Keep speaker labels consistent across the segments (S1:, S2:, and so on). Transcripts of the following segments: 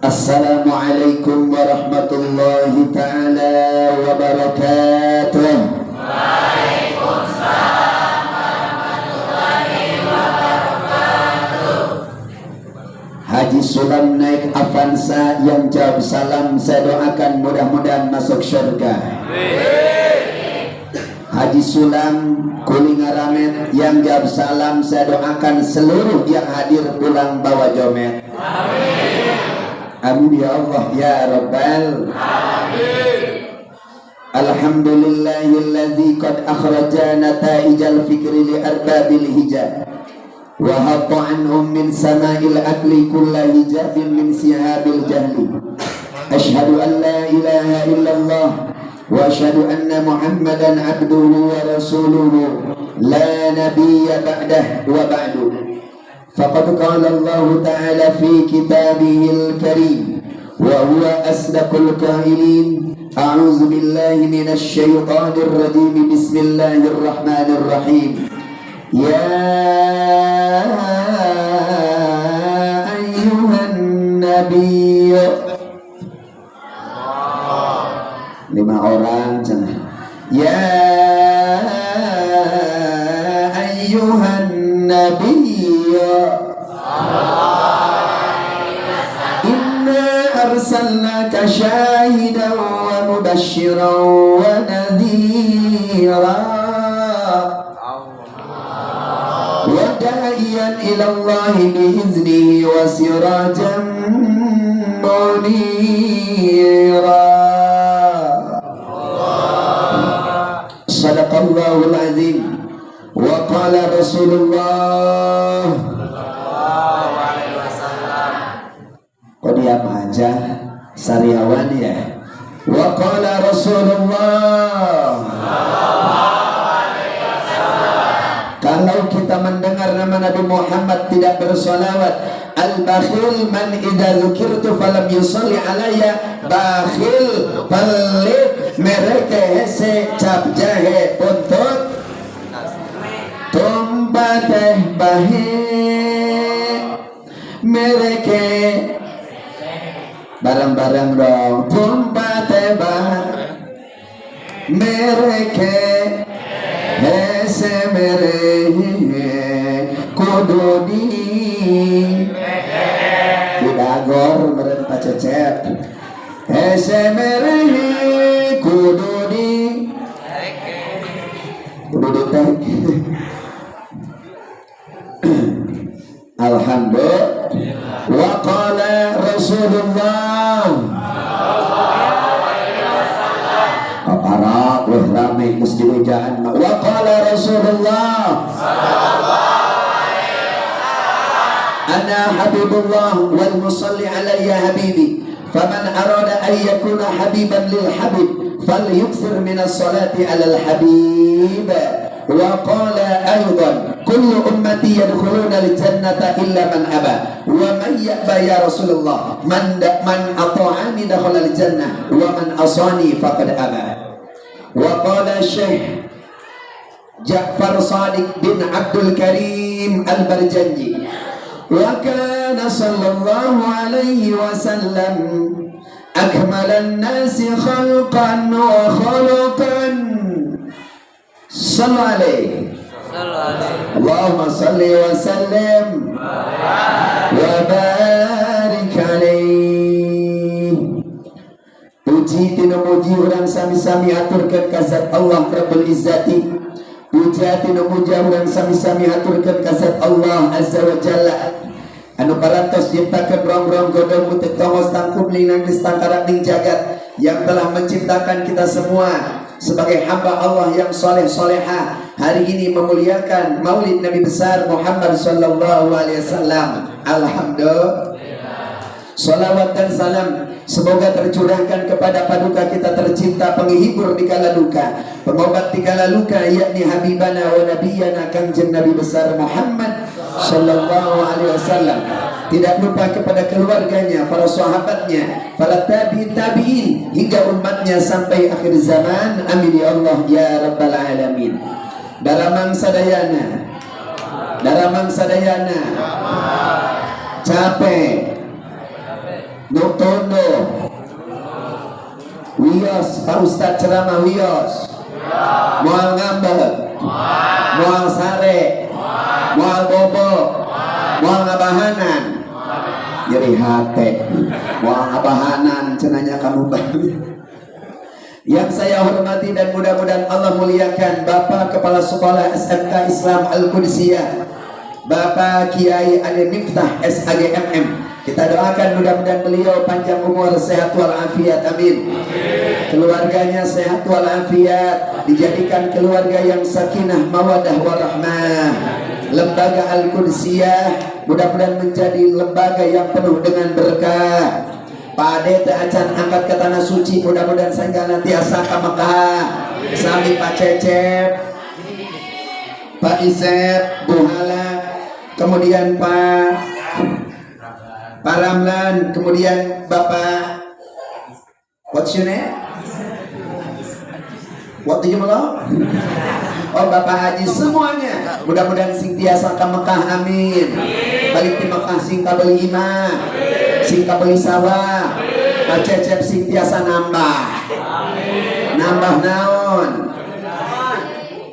S1: Assalamualaikum warahmatullahi taala wabarakatuh.
S2: Waalaikumsalam warahmatullahi wabarakatuh.
S1: Haji Sulam naik Avanza yang jawab salam, saya doakan mudah-mudahan masuk surga. Haji Sulam kuli ngaramet yang jawab salam, saya doakan seluruh yang hadir pulang bawa jomet. Amin ya Allah ya Rabbal Alamin. Alhamdulillahilladzi qad akhraja nataijal fikri li arbabil hijab wa hatta anhum min sama'il akli kulla hijabin min sihabil jahli. Ashhadu an la ilaha illallah wa ashhadu anna Muhammadan abduhu wa rasuluhu la nabiyya ba'dah wa ba'du. Faqad qala Allah Ta'ala fi kitabihil karim wa huwa asdaqul qailin. A'udzu billahi minasy syaithanir rajim. Bismillahirrahmanirrahim. Ya ayyuhan nabiy. 5 orang cenah. Ya ayyuhan nabiy inna arsalnaka syahidan wa mubasysyiran wa nadhira wa da'iyan ila Allah biiznihi wa sirajan munira. Sadaqallahul azim. Wa qala Rasulullah. Kok diam aja, sariawan ya. Wa qala Rasulullah. Kalau kita mendengar nama Nabi Muhammad tidak bersolawat, al-bakhil man idza dzukirtu falam yusalli alayya, bakhil, pelit, mereke hese cap jahe buntut tumpah teh bahe mereke barang-barang dong tumpah teh bahe mereke hese merehe kudu di dagor meren Pak Cecep hese merehe kudu di kudu di teh. Alhamdulillah. Wa qala Rasulullah. Kaparak weh rame geus diujaan. Wa qala Rasulullah ana habibullah wal musalli alayya habibi faman arada an yakuna habiban lil habib falyukthir min as-salati ala al habib. Wa qala aidan kullu ummati yadkhuluna al-jannata illa man aba wa man ya'ba ya Rasulullah man ata'ani dakhala al-jannah wa man asani faqad aba. Wa qala Syekh Ja'far Sadiq bin Abdul Karim Al-Barjanji wa kana sallallahu alaihi wasallam akmalan nasi khalqan wa khuluqan. Sallu alaihi. Allahumma salli wa sallim wa barik alaihi. Puji tina muji urang sami-sami aturkeun ka zat Allah Rabbul Izzati. Puja tina muja urang sami-sami aturkeun ka zat Allah Azza wa Jalla. Anu parantos nyiptakeun rong-rong godong utek tongos tangkub linangis tangkarak ning jagat, yang telah menciptakan kita semua sebagai hamba Allah yang soleh soleha. Hari ini memuliakan Maulid Nabi besar Muhammad sallallahu alaihi wasallam. Alhamdulillah. Salawat dan salam semoga tercurahkan kepada paduka kita tercinta, penghibur di kala duka, pengobat di kala luka, yakni habibana wa nabiyana Kangjeng Nabi besar Muhammad sallallahu alaihi wasallam. Tidak lupa kepada keluarganya, para sahabatnya, para tabi'in tabi'in hingga umatnya sampai akhir zaman. Amin ya Allah ya Rabbal alamin. Daramang sadayana, daramang sadayana, capek, Nu tunduh. Wios, Pak Ustad ceramah wios. Moal ngambek, moal sare, moal bobo, moal ngabahanan. Nyeri hate, moal ngabahanan cenah nya kamu balik. Yang saya hormati dan mudah-mudahan Allah muliakan Bapak Kepala Sekolah SMK Islam Al-Qudsiyah, Bapak Kiai Ade Miftah SAGMM. Kita doakan mudah-mudahan beliau panjang umur, sehat walafiat, amin. Keluarganya sehat walafiat, dijadikan keluarga yang sakinah, mawadah warahmah. Lembaga Al-Qudsiyah mudah-mudahan menjadi lembaga yang penuh dengan berkah. Pak Ade teu acan angkat ke tanah suci, mudah-mudahan sehingga nanti asa ka Mekah. Sami Pak Cecep, Pak Isep, Bu Hala, kemudian Pak Ramlan, kemudian Bapak, what's your name? What do you know? Oh, Bapak Haji, semuanya mudah-mudahan sing tiasa ke Mekah, amin. Balik di Mekah sing kabeli imah, sing kabeli sawah. Pak Cecep sing tiasa nambah. Nambah naon?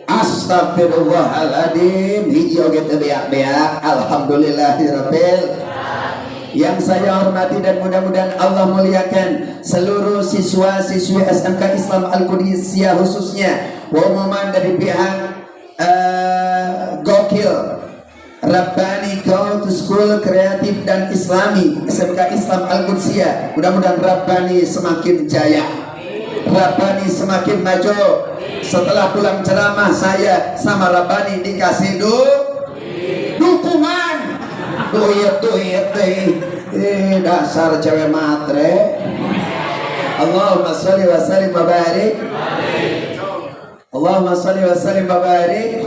S1: Astagfirullahaladzim, hiji oge teu beak-beak. Alhamdulillahirabbil. Yang saya hormati dan mudah-mudahan Allah muliakan seluruh siswa-siswi SMK Islam Al-Qudsiyah khususnya, wa umuman dari pihak Gokil Rabbani Go to School Kreatif dan Islami SMK Islam Al-Qudsiyah. Mudah-mudahan Rabbani semakin jaya, Rabbani semakin maju. Setelah pulang ceramah saya sama Rabbani dikasih dukungan, duit duit duit. Eh, dasar cewek matre. Allahumma sholli wa sallim wa barik. Allahumma sholli wa sallim wa barik.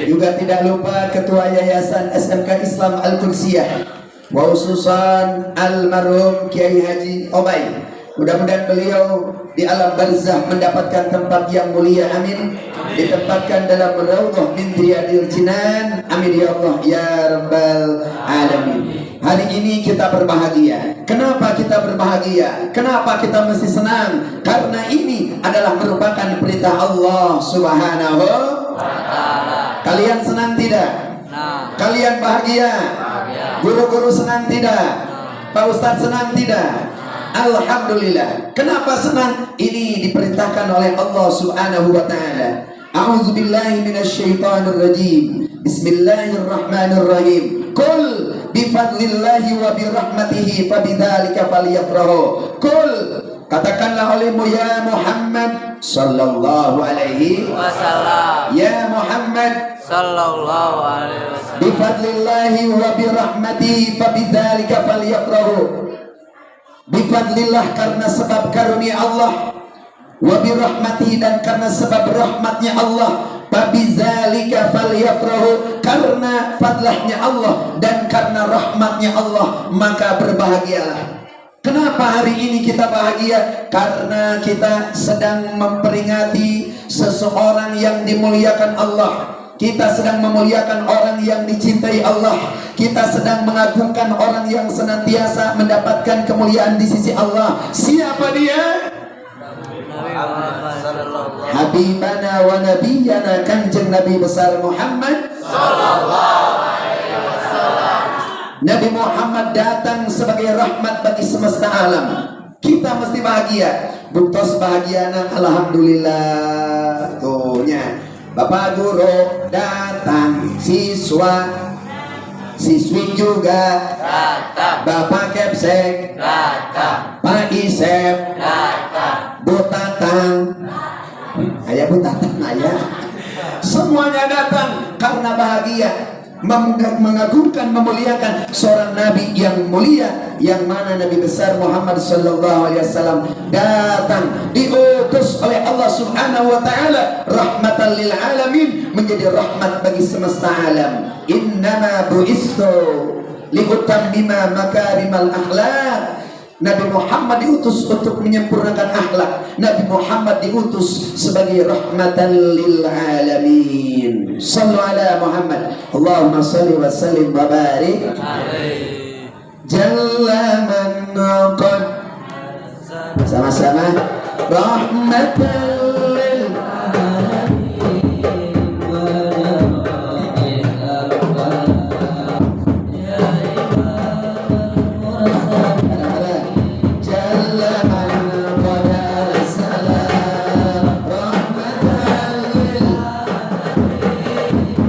S1: Juga tidak lupa Ketua Yayasan SMK Islam Al-Qudsiyah wa khususan almarhum Kiai Haji Obay. Mudah-mudahan beliau di alam barzah mendapatkan tempat yang mulia, amin. Ditempatkan dalam raudhah min riyadil jinan, amin ya Allah ya rabbal alamin. Hari ini kita berbahagia. Kenapa kita berbahagia? Kenapa kita mesti senang? Karena ini adalah merupakan perintah Allah Subhanahu
S2: wa taala.
S1: Kalian senang tidak?
S2: Nah.
S1: Kalian bahagia?
S2: Bahagia.
S1: Guru-guru senang tidak? Pak Ustadz senang tidak? Alhamdulillah. Kenapa senang? Ini diperintahkan oleh Allah Subhanahu wa taala. A'udzubillahi minasyaitonir rajim. Bismillahirrahmanirrahim. Qul bifadlillahi wa birahmatihi fabidzalika falyafrahu. Qul, katakanlah olehmu ya Muhammad sallallahu alaihi
S2: wasallam.
S1: Ya Muhammad
S2: sallallahu alaihi wasallam.
S1: Bifadlillahi wa birahmatihi fabidzalika falyafrahu. Bifadlillah, karena sebab karunia Allah, wa birahmatihi, dan karena sebab rahmatnya Allah, fabizalika falyafrahu, karena fadlahnya Allah dan karena rahmatnya Allah maka berbahagialah. Kenapa hari ini kita bahagia? Karena kita sedang memperingati seseorang yang dimuliakan Allah. Kita sedang memuliakan orang yang dicintai Allah. Kita sedang mengagungkan orang yang senantiasa mendapatkan kemuliaan di sisi Allah. Siapa dia?
S2: Nabi Muhammad sallallahu
S1: Habibana wa nabiyana, Kanjeng Nabi besar Muhammad. Nabi Muhammad datang sebagai rahmat bagi semesta alam. Kita mesti bahagia. Buktos bahagiana, alhamdulillah. Tuh nya. Bapak guru datang, siswa siswi juga
S2: datang.
S1: Bapak Kepsek
S2: datang.
S1: Pak Isep
S2: datang.
S1: Bu Tatang, ayah Bu Tatang, ayah, semuanya datang karena bahagia mengagungkan, memuliakan seorang nabi yang mulia, yang mana Nabi besar Muhammad sallallahu alaihi wasallam datang diutus oleh Allah Subhanahu wa taala rahmatan lil alamin, menjadi rahmat bagi semesta alam. Innama bu'istu liutammima makarimal akhlak. Nabi Muhammad diutus untuk menyempurnakan akhlak. Nabi Muhammad diutus sebagai rahmatan lil alamin. Sallu ala Muhammad. Allahumma salli wa sallim wa barik
S2: alaihi.
S1: Jalla man qad sama-sama rahmatan lil Jalla man qad arsala rahmatan lil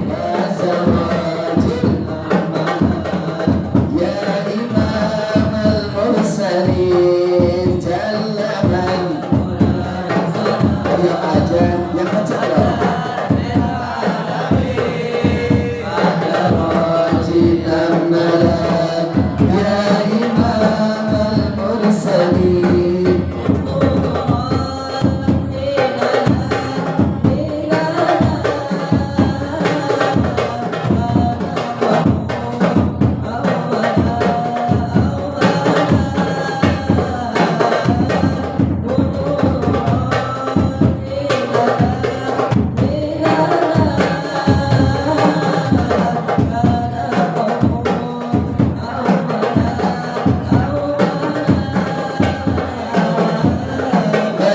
S1: وسراج يا إمام المرسلين جل من yang aja yang kecil يا إمام المرسلين.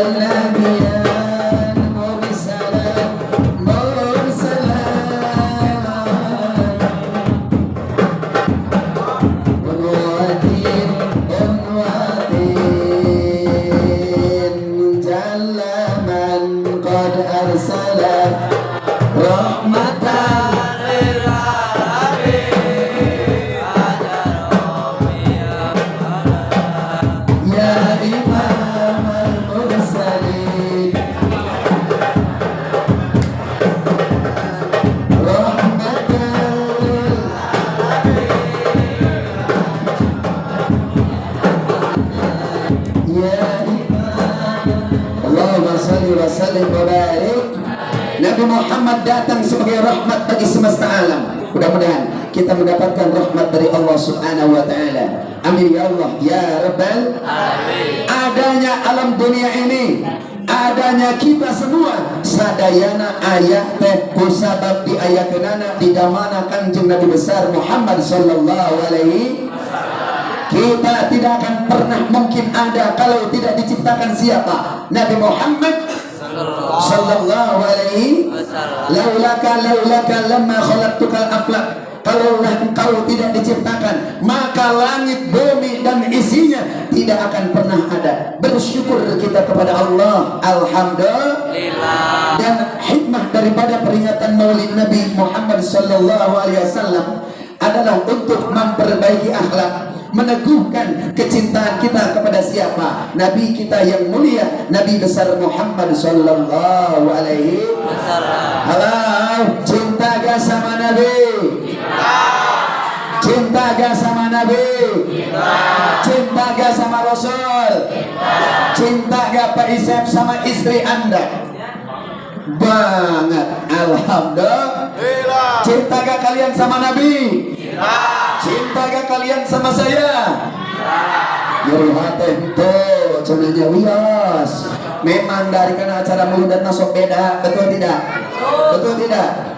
S1: النبيان مرسلا مرسلا قنواتين قنواتين جل من قد أرسل رحمة يا إمام المرسلين رحمة يا اللهم صل وسلم وبارك. Nabi Muhammad datang sebagai rahmat bagi semesta alam. Mudah-mudahan kita mendapatkan rahmat dari Allah Subhanahu wa taala. Amin ya Allah ya Rabbal alamin. Adanya alam dunia ini, adanya kita semua sadayana aya teh kusabab diayakeunana didamana Kanjeng Nabi besar Muhammad sallallahu alaihi. Kita tidak akan pernah mungkin ada kalau tidak diciptakan siapa? Nabi Muhammad sallallahu alaihi. Laulaka laulaka lamma khalaqtukal aflak. Kalaulah engkau tidak diciptakan, maka langit, bumi dan isinya tidak akan pernah ada. Bersyukur kita kepada Allah. Alhamdulillah. Dan hikmah daripada peringatan Maulid Nabi Muhammad sallallahu alaihi wasallam adalah untuk memperbaiki akhlak, meneguhkan kecintaan kita kepada siapa? Nabi kita yang mulia, Nabi besar Muhammad sallallahu alaihi wasallam. Halo, cinta gak sama Nabi? Cinta gak sama Nabi? Cinta gak sama Rasul? Cinta gak Pak Isep sama istri Anda? Banget. Alhamdulillah. Cinta gak kalian sama Nabi? Cinta gak kalian sama saya? Nyeri hati itu cenahnya wios. Memang dari karena acara muludan masuk beda, betul tidak? Betul tidak?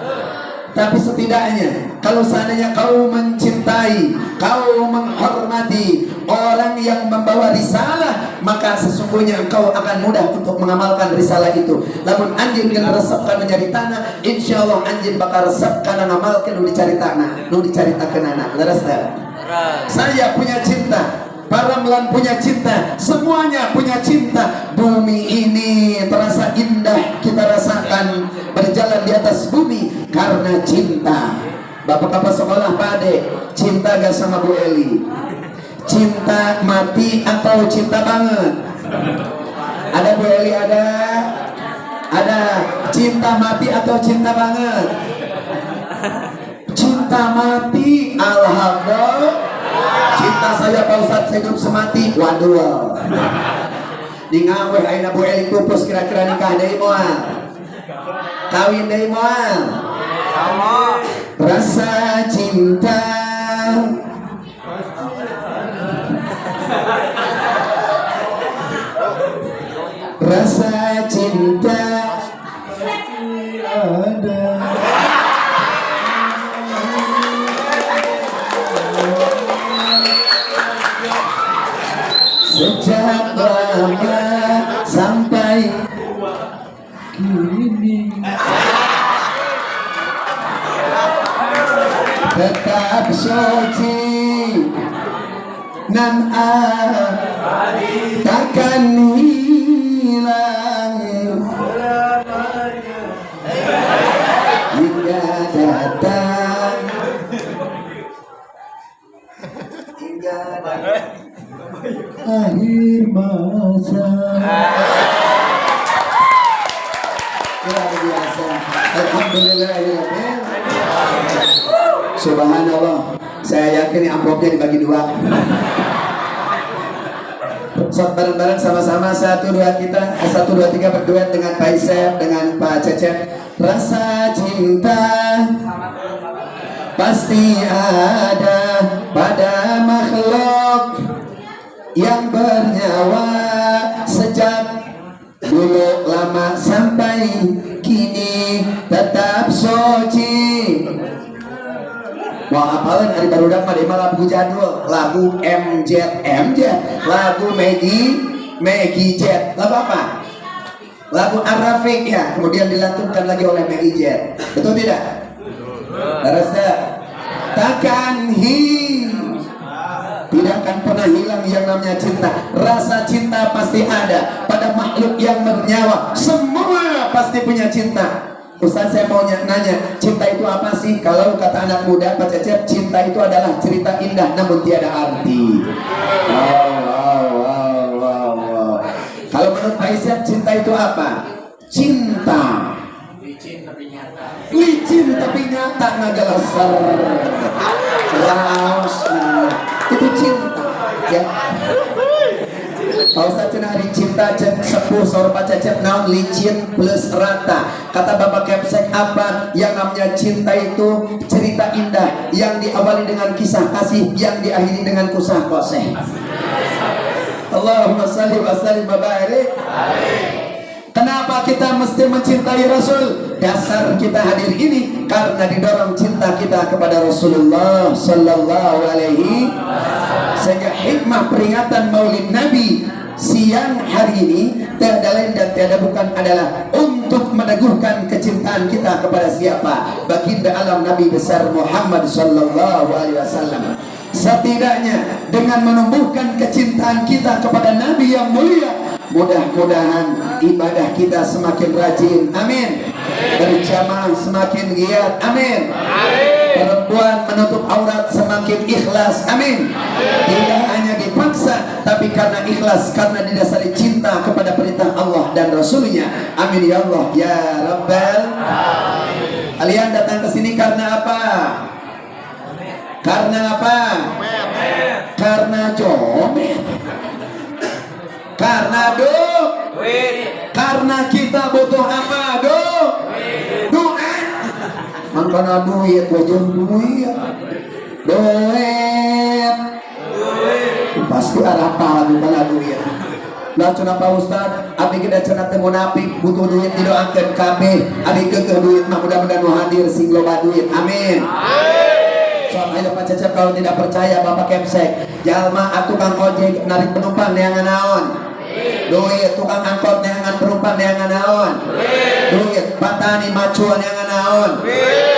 S1: Tapi setidaknya kalau seandainya kau mencintai, kau menghormati orang yang membawa risalah, maka sesungguhnya engkau akan mudah untuk mengamalkan risalah itu. Lamun anjeun geus resep kana nyari tanah, insya Allah anjeun bakal resep kana ngamalkeun nu dicari tanah, nu dicaritakeunana. Leres teh? Saya punya cinta, Para punya cinta, semuanya punya cinta. Bumi ini terasa indah kita rasakan berjalan di atas bumi karena cinta. Bapak kepala sekolah Pak Ade, cinta gak sama Bu Eli? Cinta mati atau cinta banget? Ada Bu Eli ada? Ada. Cinta mati atau cinta banget? Cinta mati, alhamdulillah. Cinta saya Pak Ustadz hidup semati. Waduh. Ningaweh ayeuna Bu Eli pupus kira-kira nikah deui moal? Kawin deui moal? Rasa cinta rasa cinta ada. Sejak lama sampai kini tetap suci nan takkan hilang hingga datang hingga akhir masa. Luar biasa. Alhamdulillahirabbil. Subhanallah. Saya yakin amplopnya dibagi dua. Sok bareng-bareng sama-sama 1 2 kita 1 2 3 berduet dengan Pak Isep, dengan Pak Cecep. Rasa cinta pasti ada pada makhluk yang bernyawa sejak dulu lama sampai kini tetap suci. Wah, apalan hari barudak mah mah lagu jadul, lagu MZ MZ, lagu Maggie Maggie Jet, lagu apa? Lagu Arafik ya, kemudian dilantunkan lagi oleh Maggie Jet. Betul tidak? Leres takkan tidak akan pernah hilang yang namanya cinta. Rasa cinta pasti ada pada makhluk yang bernyawa. Semua pasti punya cinta. Ustaz, saya mau nanya, cinta itu apa sih? Kalau kata anak muda Pak Cecep, cinta itu adalah cerita indah namun tiada arti. Wow, wow, wow, wow, wow. Kalau menurut Pak Isep, cinta itu apa? Cinta
S2: Licin tapi nyata.
S1: Licin tapi nyata ngageleser. Raos, nah, itu cinta ya. Pak Ustaz cenah hari cinta cek sepuh saur Pak Cecep naon licin plus rata. Kata Bapak Kepsek apa yang namanya cinta itu cerita indah yang diawali dengan kisah kasih yang diakhiri dengan kusah koseh. Allahumma salli wa sallim wa barik. Kenapa kita mesti mencintai Rasul? Dasar kita hadir ini karena didorong cinta kita kepada Rasulullah Sallallahu Alaihi. Sehingga hikmah peringatan Maulid Nabi siang hari ini tiada lain dan tiada bukan adalah untuk meneguhkan kecintaan kita kepada siapa? Baginda alam Nabi besar Muhammad Sallallahu Alaihi Wasallam. Setidaknya dengan menumbuhkan kecintaan kita kepada Nabi yang mulia, mudah-mudahan ibadah kita semakin rajin. Amin. Berjamaah semakin giat. Amin. Perempuan menutup aurat semakin ikhlas. Amin. Tidak hanya dipaksa, tapi karena ikhlas, karena didasari cinta kepada perintah Allah dan Rasulnya. Amin ya Allah ya Rabbal. Kalian datang ke sini karena apa? Karena apa? Karena jomet. Karena do. Karena kita butuh apa? Do. Doa. Mangkana duit, wajah duit. Duit. Pasti arah lagu kana duit. Lah cenah Pak Ustad, abdi kita cenah teu munafik, butuh duit didoakeun kabeh. Abdi keukeuh duit mah mudah-mudahan nu hadir sing loba duit. Amin. Sok ayo Pak Cecep kalau tidak percaya Bapak Kepsek. Jalma tukang ojek narik penumpang neangan naon? Duit. Tukang angkot neangan penumpang neangan naon? Duit. Patani macul neangan naon?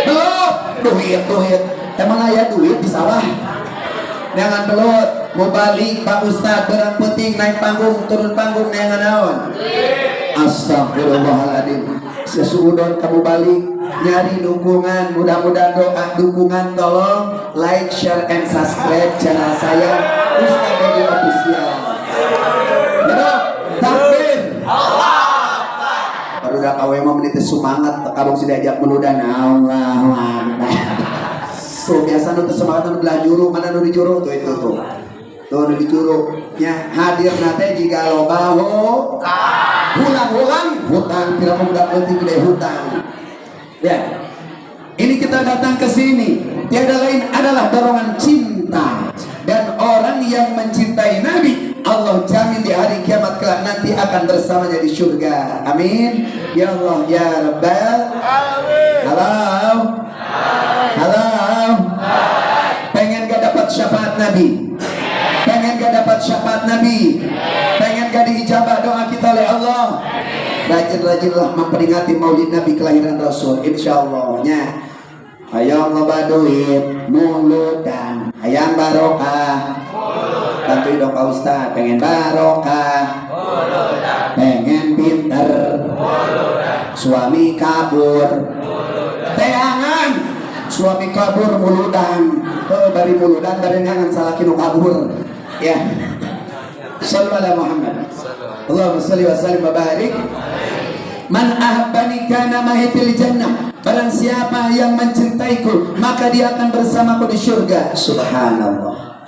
S1: Duit. Duit, duit. Emang aya duit di sawah? Neangan belut. Mau balik Pak Ustad berang penting naik panggung turun panggung neangan naon? Astagfirullahaladzim. Sesuudon kamu balik nyari dukungan, mudah-mudahan doa dukungan, tolong like, share, and subscribe channel saya Ustaz Dedi Official. Gitu, takbir. Baru udah kawe mah menit semangat kabung si diajak meludan Allahu Akbar. Tuh biasa nu teu semangat nu belah juru, mana nu di juru tuh itu tuh. Tuh nu di juru. Nya hadir nate jika loba ho. Hulang-hulang hutang pira budak leutik gede hutang. Ya. Ini kita datang ke sini tiada lain adalah dorongan cinta, dan orang yang mencintai Nabi Allah jamin di hari kiamat kelak nanti akan bersamanya di surga. Amin. Ya Allah ya Rabbal. Amin. Halo. Halo. Pengen gak dapat syafaat Nabi? Pengen gak dapat syafaat Nabi? Rajin-rajinlah memperingati Maulid Nabi kelahiran Rasul, insyaallah nya. Hayang loba duit muludan, hayang barokah muludan. Bantuin dong Pak Ustaz, pengen barokah muludan, pengen pinter muludan, suami kabur muludan. Teangan suami kabur muludan, oh, bari muludan bari neangan salaki nu kabur ya. Sallu ala Muhammad. Allahumma salli wa sallim wa barik. Man ahabbani kana ma'i fil jannah. Barang siapa yang mencintaiku, maka dia akan bersamaku di syurga. Subhanallah.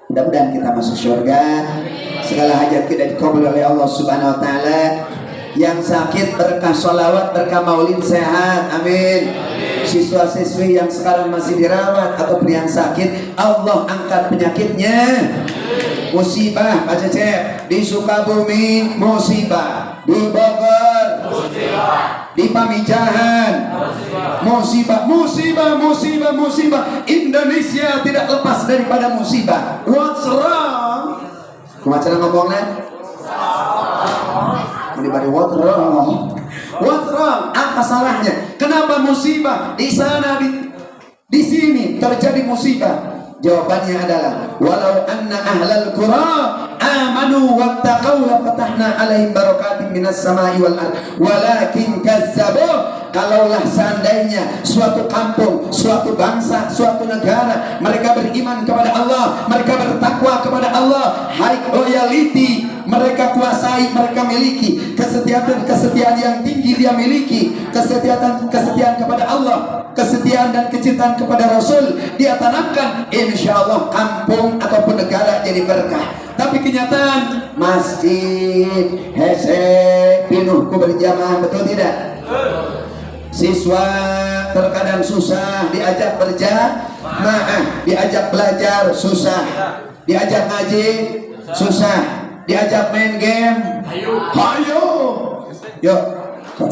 S1: Mudah-mudahan kita masuk syurga. Segala hajat kita dikabul oleh Allah Subhanahu wa taala. Yang sakit berkah sholawat, berkah maulid sehat. Amin. Siswa-siswi yang sekarang masih dirawat ataupun yang sakit, Allah angkat penyakitnya. Musibah Pak Cecep di Sukabumi, musibah di Bogor, musibah di Pamijahan, musibah, musibah, musibah, musibah. Indonesia tidak lepas daripada musibah. What's wrong? Kumaha cara ngomongnya? Ini bari what wrong? What's wrong? Apa salahnya? Kenapa musibah di sana, di sini terjadi musibah? Jawabannya adalah walau anna ahlal qura amanu wattaqau la fatahna alaihim barakatin minas samai wal ard walakin kazzabu. Kalaulah seandainya suatu kampung, suatu bangsa, suatu negara mereka beriman kepada Allah, mereka bertakwa kepada Allah, high loyalty mereka kuasai, mereka miliki, kesetiaan-kesetiaan yang tinggi dia miliki, kesetiaan-kesetiaan kepada Allah, kesetiaan dan kecintaan kepada Rasul dia tanamkan, insya Allah kampung ataupun negara jadi berkah. Tapi kenyataan masjid hese pinuh ku berjamaah, betul tidak? Siswa terkadang susah diajak berjamaah, diajak belajar susah, diajak ngaji susah, diajak main game hayo. Yuk,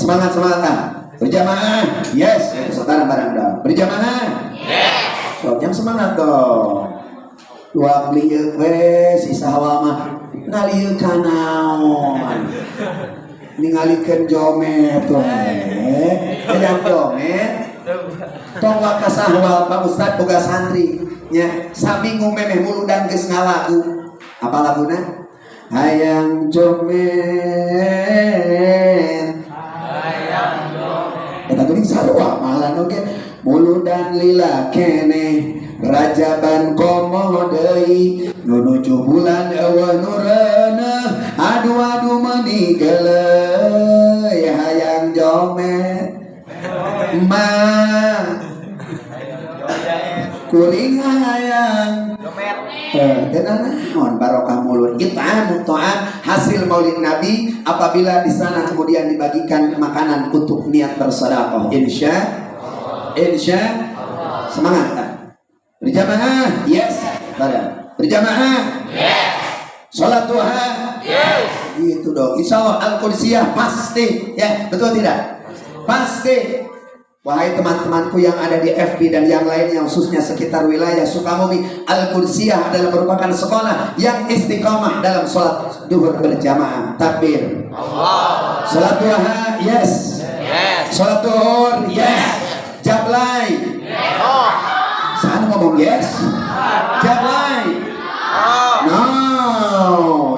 S1: semangat, semangat ah. Berjamaah, yes, sekarang barang dong. Berjamaah, yes. So, yang semangat dong. Dua liuk we si sahawa mah ngaliuk kanaon. Ningalikeun jomet we. Hayang jomet. Tong waka sahwal Pak Ustad boga santri nya saminggu memeh muludan geus ngalagu. Apa laguna? Hayang jomet. Eta geuning sarua malah oge muludan lila keneh rajaban komo deui nu nuju bulan eueuh nu reuneuh aduh aduh meuni geuleuh hayang jomet ma kuring hayang eh naon barokah mulut it'amu ta'am hasil maulid Nabi apabila di sana kemudian dibagikan makanan untuk niat bersedekah, insya insya semangat ah. Berjamaah, yes, bareng berjamaah, yes, salat duha, yes, gitu dong. Insya Allah al-qudsiyah pasti ya, betul tidak? Pasti. Wahai teman-temanku yang ada di FB dan yang lainnya, khususnya sekitar wilayah Sukabumi, Al-Qudsiyah adalah merupakan sekolah yang istiqamah dalam sholat duhur berjamaah. Takbir. Allah. Sholat duha, yes. Yes. Sholat duhur, yes. Jablay. Yes. Sana ngomong yes. Jablay. No.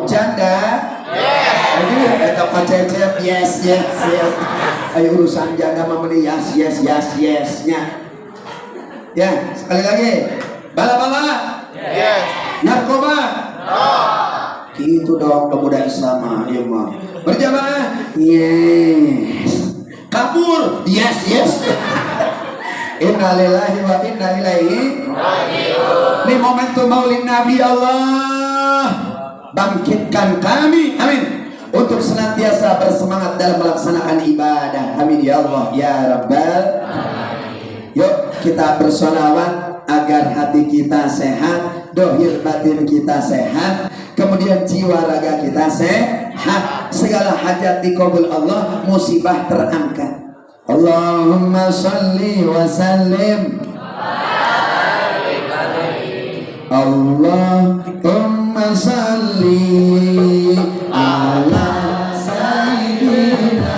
S1: Janda. Yes. Aduh, eta pacecep yes yes yes. Ayo urusan janda mah meni yes yes yes yes nya. Ya, sekali lagi. Bala-bala.
S2: Yes.
S1: Narkoba.
S2: No.
S1: Gitu dong pemuda Islam mah, ieu mah. Berjamaah. Yes. Kabur. Yes yes. Innalillahi wa inna ilaihi raji'un. Ini momentum Maulid Nabi, Allah bangkitkan kami, amin, untuk senantiasa bersemangat dalam melaksanakan ibadah. Amin ya Allah ya Rabbal. Yuk kita bersolawat agar hati kita sehat, dohir batin kita sehat, kemudian jiwa raga kita sehat, segala hajat dikabul Allah, musibah terangkat. Allahumma salli wa sallim. Allahumma salli ala sayyidina.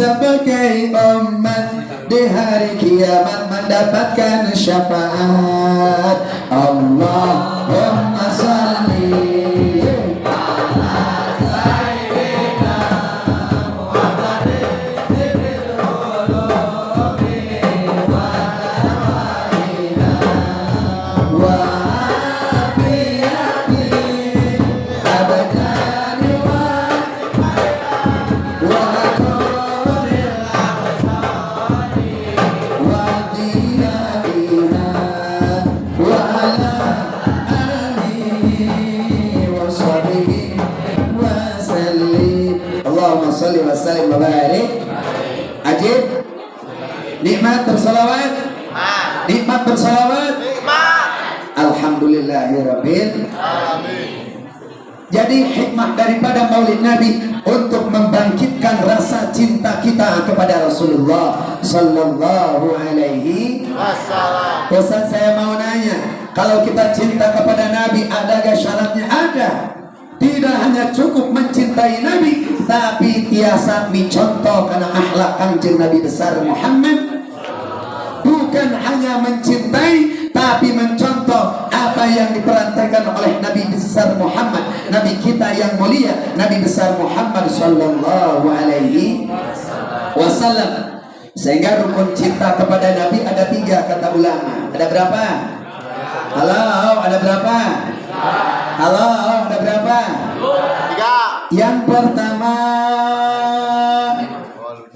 S1: Sebagai umat di hari kiamat mendapatkan syafaat. Allahumma salli ala sayyidina Muhammadin tibbil qulubi wa dawaina wa afiyati abdani wa aqraril wa diyaiha wa ala alihi wa sahbihi wa sallim. Allahumma salli wa sallim wa barik. Ajib, nikmat bersalawat, nikmat bersalawat. Alhamdulillahirabbil. Jadi hikmah daripada Maulid Nabi untuk membangkitkan rasa cinta kita kepada Rasulullah Sallallahu Alaihi
S3: Wassalam.
S1: Ustaz, saya mau nanya, kalau kita cinta kepada Nabi, ada gak syaratnya? Ada. Tidak hanya cukup mencintai Nabi, tapi tiasa micontoh karena akhlak Kanjeng Nabi besar Muhammad. Bukan hanya mencintai, tapi mencontoh apa yang diperantarkan oleh Nabi besar Muhammad, Nabi kita yang mulia, Nabi besar Muhammad Sallallahu Alaihi Wasallam. Sehingga rukun cinta kepada Nabi ada tiga, kata ulama. Ada berapa? Halo, ada berapa? Halo, ada berapa?
S3: Tiga.
S1: Yang pertama,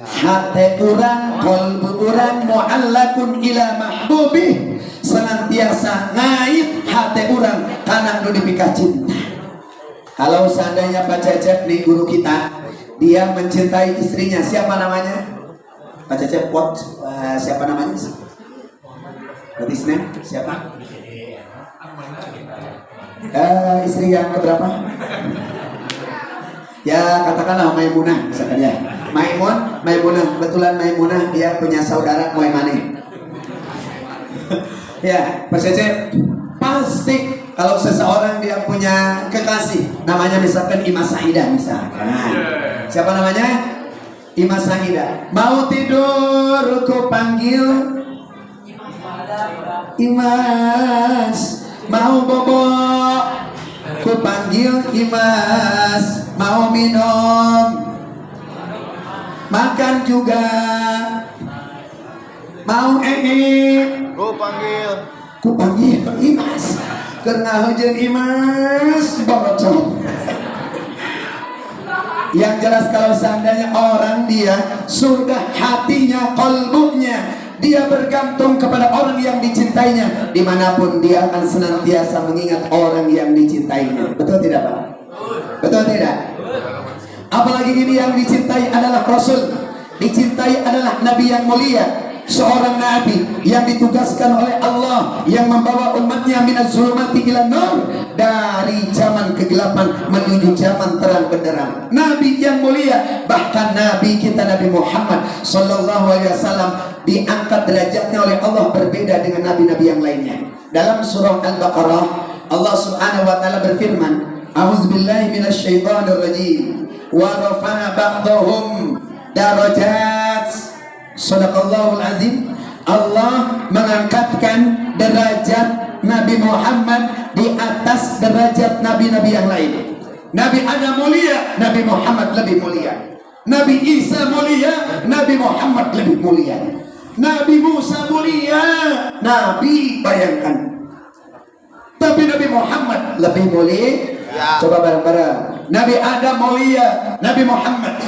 S1: hati urang, kolbu urang mu'allakun ila mahbubih, senantiasa ngait hati urang karena nu dipika cinta. Kalau seandainya Pak Cecep nih, guru kita, dia mencintai istrinya, siapa namanya? Pak Cecep, what, siapa namanya? What is name? Siapa? Istri yang keberapa? Ya, katakanlah Maimunah misalkan ya. Maimun, Maimunah, kebetulan Maimunah dia punya saudara Moemane. Ya, Pak Cecep, pasti kalau seseorang dia punya kekasih, namanya misalkan Ima Saidah misalkan. Siapa namanya? Ima Saidah. Mau tidur ku panggil Imas, mau bobo ku panggil Imas, mau minum, makan juga, mau ee
S3: Ku panggil.
S1: Ku panggil Imas. Karena hujan Imas bocor. Yang jelas, kalau seandainya orang dia sudah hatinya, kolbunya, dia bergantung kepada orang yang dicintainya, dimanapun dia akan senantiasa mengingat orang yang dicintainya. Betul tidak, Pak? Betul tidak? Apalagi ini yang dicintai adalah Rasul, dicintai adalah Nabi yang mulia, seorang nabi yang ditugaskan oleh Allah yang membawa umatnya minaz zulumati ila nur, dari zaman kegelapan menuju zaman terang benderang. Nabi yang mulia, bahkan nabi kita Nabi Muhammad sallallahu alaihi wasallam diangkat derajatnya oleh Allah berbeda dengan nabi-nabi yang lainnya. Dalam surah Al-Baqarah, Allah Subhanahu wa taala berfirman, "A'udzubillahi minasyaitonir rajim. Wa rafa'a ba'dahum darajat." Sadaqallahul azim. Allah mengangkatkan derajat Nabi Muhammad di atas derajat nabi-nabi yang lain. Nabi Adam mulia, Nabi Muhammad lebih mulia. Nabi Isa mulia, Nabi Muhammad lebih mulia. Nabi Musa mulia, Nabi, bayangkan. Tapi Nabi Muhammad lebih mulia.
S3: Ya.
S1: Coba bareng-bareng. Nabi Adam mulia, Nabi Muhammad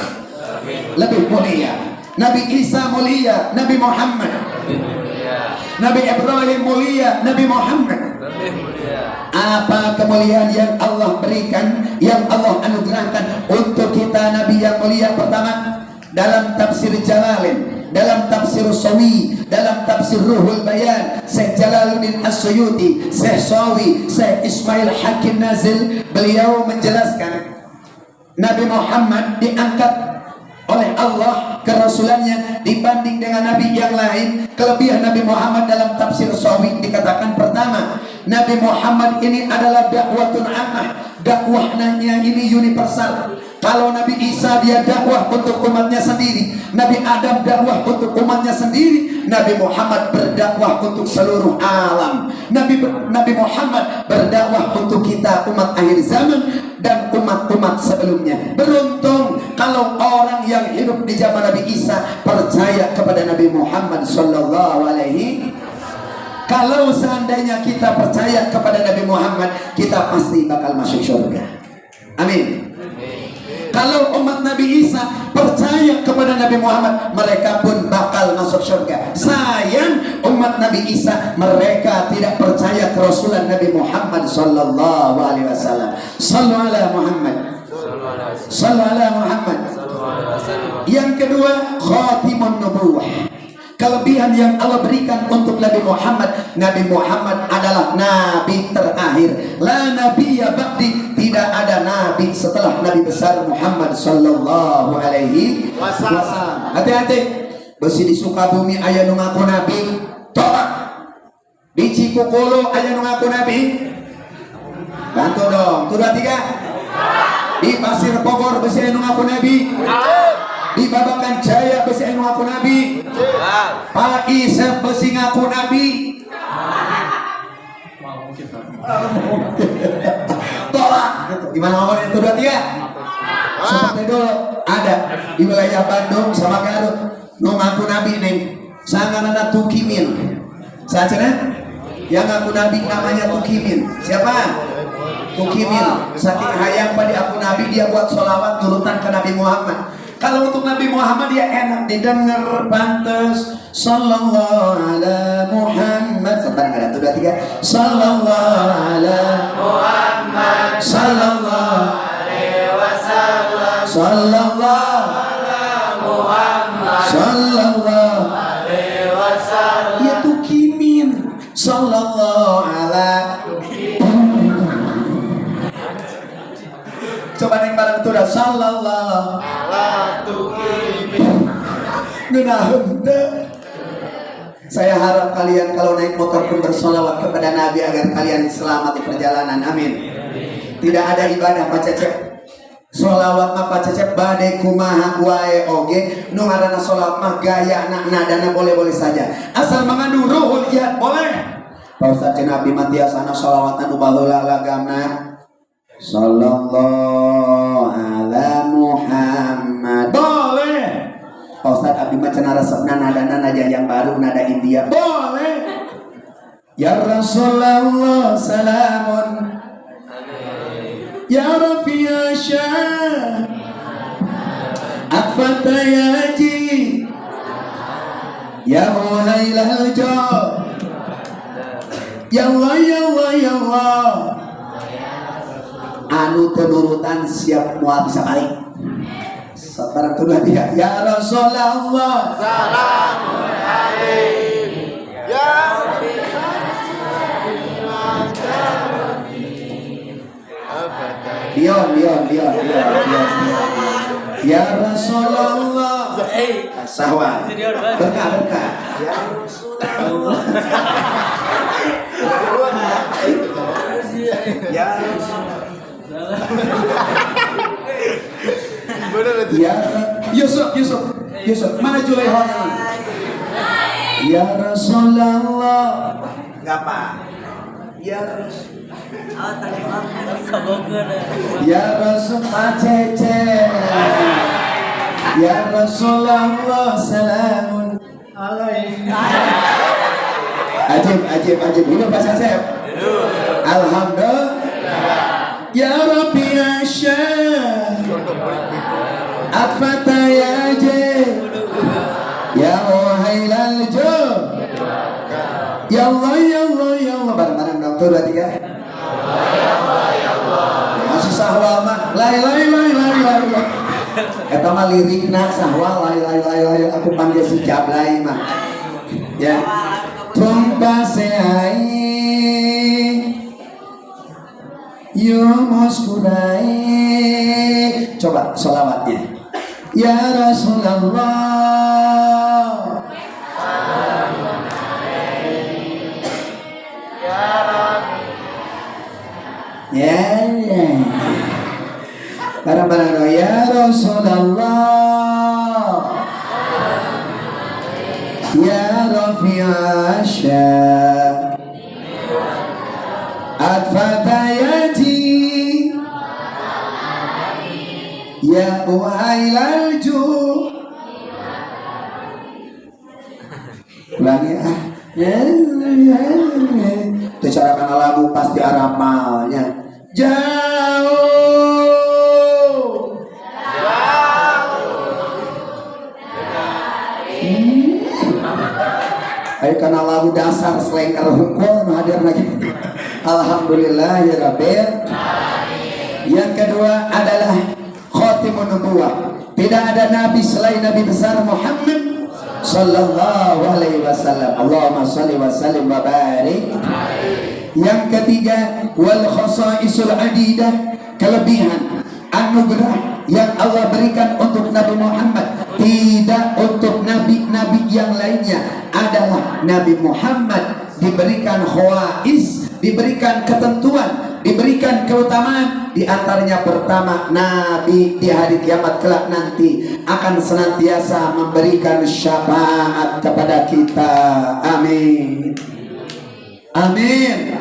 S1: lebih mulia. Nabi Isa mulia, Nabi Muhammad. Nabi Ibrahim mulia, Nabi Muhammad. Apa kemuliaan yang Allah berikan, yang Allah anugerahkan untuk kita Nabi yang mulia? Pertama, dalam tafsir Jalalain, dalam tafsir Sawi, dalam tafsir Ruhul Bayan, Syekh Jalaluddin As-Suyuti, Syekh Sawi, Syekh Ismail Hakim Nazil, beliau menjelaskan Nabi Muhammad diangkat oleh Allah kerasulannya dibanding dengan nabi yang lain. Kelebihan Nabi Muhammad dalam tafsir Sawi dikatakan, pertama, Nabi Muhammad ini adalah dakwatun ammah, dakwahnya ini universal. Kalau Nabi Isa dia dakwah untuk umatnya sendiri, Nabi Adam dakwah untuk umatnya sendiri, Nabi Muhammad berdakwah untuk seluruh alam. Nabi Nabi Muhammad berdakwah untuk kita umat akhir zaman dan umat-umat sebelumnya. Beruntung kalau orang yang hidup di zaman Nabi Isa percaya kepada Nabi Muhammad sallallahu alaihi. Kalau seandainya kita percaya kepada Nabi Muhammad, kita pasti bakal masuk surga. Amin. Kalau umat Nabi Isa percaya kepada Nabi Muhammad, mereka pun bakal masuk surga. Sayang, umat Nabi Isa mereka tidak percaya kerasulan Nabi Muhammad sallallahu alaihi wasallam. Sallu ala Muhammad. Sallu ala Muhammad. Yang kedua, khatimun nubuwah. Kelebihan yang Allah berikan untuk Nabi Muhammad, Nabi Muhammad adalah nabi terakhir. La nabiyya ba'di, tidak ada nabi setelah Nabi besar Muhammad sallallahu alaihi wasallam. Hati-hati. Besi di Sukabumi aya nu ngaku nabi, tolak. Di Cikukulu aya nu ngaku nabi. Bantu dong. Tuh, dua, tiga. Di Pasir Bogor besi aya nu ngaku nabi. Di Babakan Jaya besi aya nu ngaku nabi. Pak Isep besi ngaku nabi.
S2: Mau mungkin, Pak.
S1: Tolak. Gitu. Gimana ngomongnya itu, dua, tiga? Seperti dulu ada di wilayah Bandung sama Garut nu ngaku nabi nih. Sanganana Tukimin. Saat yang ngaku nabi namanya Tukimin. Siapa? Tukimin. Saking hayang pada aku nabi, dia buat sholawat turutan ke Nabi Muhammad. Kalau untuk Nabi Muhammad dia enak didengar, pantes. Sallallahu ala Muhammad. Sebentar, nggak ada tuh, dua, tiga. Sallallahu ala Muhammad. Sallallahu alaihi wasallam. Sallallahu ala Muhammad. Sallallahu alaihi wasallam. Ya Tukimin. Sallallahu ala. Coba neng bareng tuh dah sallallahu ngeunah henteu. Saya harap kalian kalau naik motor pun bersolawat kepada Nabi agar kalian selamat di perjalanan. Amin. Tidak ada ibadah, Pak Cecep. Solawat mah, Pak Cecep, bade kumaha wae oge nu ngaranna solawat mah gaya nadana boleh-boleh saja. Asal mengandung ruhul jihad boleh. Pak Ustaz, cenah abdi mah tiasana solawatan nu baheula lagamna. Sallallahu ala Muhammad. Boleh. Pak Ustaz, abdi mah cenah resepna nadana nada yang baru, nada India. Boleh. Ya Rasulullah salamun. Ya Rafi ya Syah Akfata ya Ji Ya Uhailal Jo. Ya Allah, ya Allah, ya Allah. Anu tenurutan siap mual bisa balik. Sekarang tuh dua, tiga. Ya Rasulullah.
S3: Salamun alaik. Ya
S1: Dion, Dion, Dion, Dion, Dion, Dion. Ya Rasulullah. Sahwa. Berkah, berkah.
S3: Ya Rasulullah.
S1: Ya.
S3: Bener itu.
S1: Ya Yusuf, Yusuf, Yusuf. Mana Julaiha mana? Ya Rasulullah. Enggak apa. Ya Rasul. Ya Rasul Cece. Ya Rasulullah salamun alaik. Ajib, ajib, ajib. Hidup Pak Cecep. Alhamdulillah. Ya Rabbi ya Syah Atfata ya J Ya Uhailal Jo. Ya Allah, ya Allah, ya Allah. Bareng-bareng dong. Tuh, dua, tiga. Masih sahwal mah. Lai lai lai lai lai. Eta mah lirikna sahwal lai lai lai lai. Aku panggil si Jablay mah. Ya. Tumpah ai Yumuskurai. Coba sholawatnya. Ya Rasulullah. Ya, ya. Barang-barang ya Rasulullah, ya Rafi'asya Atfatayati, ya uhailal ju. Ulangi ah. Itu cara kana lagu pasti aramalnya. Jauh. Ayo karena lagu dasar selengkar hungkul nu hadir lagi. Alhamdulillah ya rabbil. Yang kedua adalah khatimun nubuwah. Tidak ada nabi selain Nabi besar Muhammad sallallahu alaihi wasallam. Allahumma shalli wa sallim wa barik. Yang ketiga wal khasaisul adidah, kelebihan anugerah yang Allah berikan untuk Nabi Muhammad tidak untuk nabi-nabi yang lainnya adalah Nabi Muhammad diberikan khawais, diberikan ketentuan, diberikan keutamaan. Di antaranya pertama, Nabi di hari kiamat kelak nanti akan senantiasa memberikan syafaat kepada kita. Amin. Amin.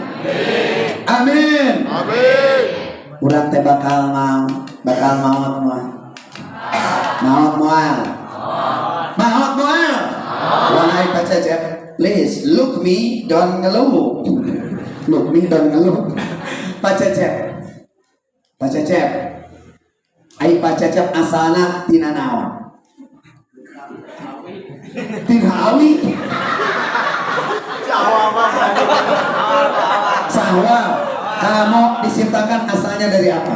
S1: Amin.
S3: Amin.
S1: Urang teh bakal mau, bakal maot moal. Maot moal. Maot moal. Wahai Pak Cecep, please look me don't ngeluh. Look me don't ngeluh. Pak Cecep. Pak Cecep. Ai Pak Cecep asalna tina naon? Tina awi. Sawah. Kamu diciptakan asalnya dari apa?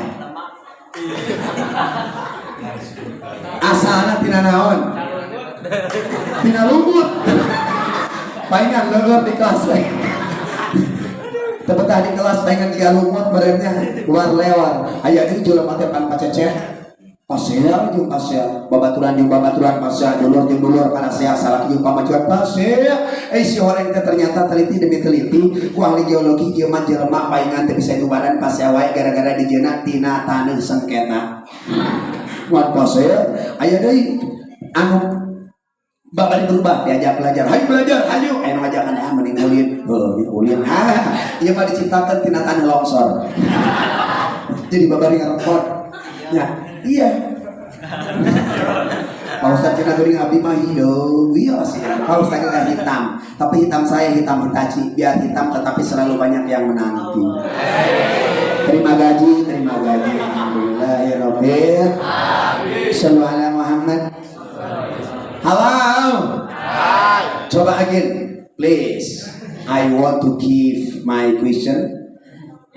S1: Asalnya tina naon? Tina lumut. Palingan leueur di kelas. Tepetah di kelas palingan tiga lumut merenya luar lewar. Aya deui jelema teh pan paceceh. Pasea jeung pasea, babaturan jeung babaturan pasea, dulur jeung dulur parasea, salaki jeung pamajikan pasea. Si horeng teh ternyata teliti demi teliti ku ahli geologi ieu mah jelema paingan teh bisa diubaran pasea wae gara-gara dijeuna tina taneuh sengketa. Muat pasea, aya deui anu bapak berubah diajak belajar, hayu belajar, hayu. Aya nu ngajakan ah mending ulin, heuh ulin. Ah, ieu mah diciptakeun tina taneuh longsor. Jadi babari ngarepot. Ya, iya. Pak Ustadz cina geuning abdi mah hideung, iya sih. Pak Ustadz nggak hitam, tapi hitam saya hitam Hitachi, biar hitam tetapi selalu banyak yang menanti. Terima gaji, terima gaji. Alhamdulillah ya rabbil. Sallu ala Muhammad. Halo. Coba again, please. I want to give my question.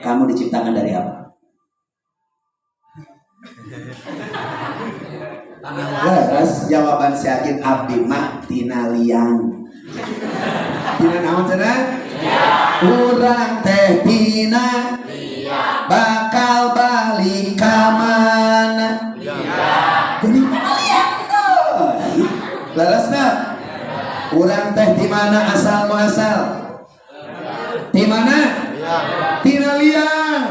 S1: Kamu diciptakan dari apa? Leres jawaban si Agin abdi mah tina liang. Tina naon cenah? Urang teh tina bakal balik ka mana? Geuning kana liang teh. Leresna? Urang teh di mana asal muasal? Di mana? Tina liang.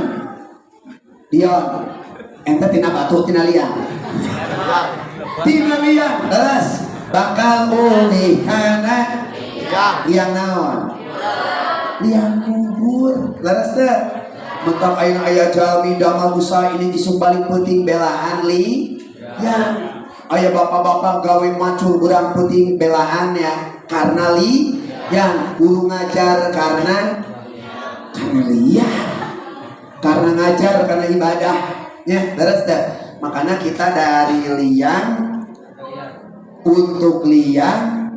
S1: Dion. Ente tina batu tina liang. Tina liang, leres bakal ulih kana liang naon? Liang kubur. Leres teh. Mentak ayeuna aya jalmi damel usaha ini isuk balik peuting belaan li. Ya. Aya bapak-bapak gawe macul urang peuting belaan ya karena li yang guru ngajar karena liang. Karena ngajar karena ibadah. Ya, leres teh. Makanya kita dari liang untuk liang,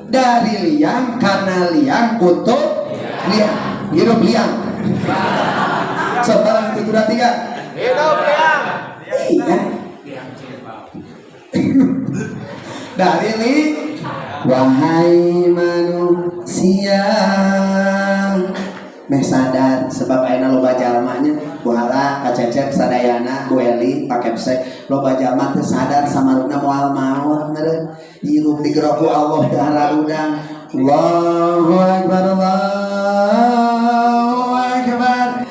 S1: dari liang karena liang untuk liang, hidup liang. Sebarang itu dua tiga.
S3: Hidup liang.
S1: Iya. Dari li, wahai manusia. Meh sadar sebab ayeuna loba jalmanya Bu Hala, Kak Cecep, Sadayana, Bu Eli, Pak Kepsek loba jalma teu sadar samarupna moal maot meureun hirup digeroku Allah teu hararudang. Allahu akbar, Allahu akbar.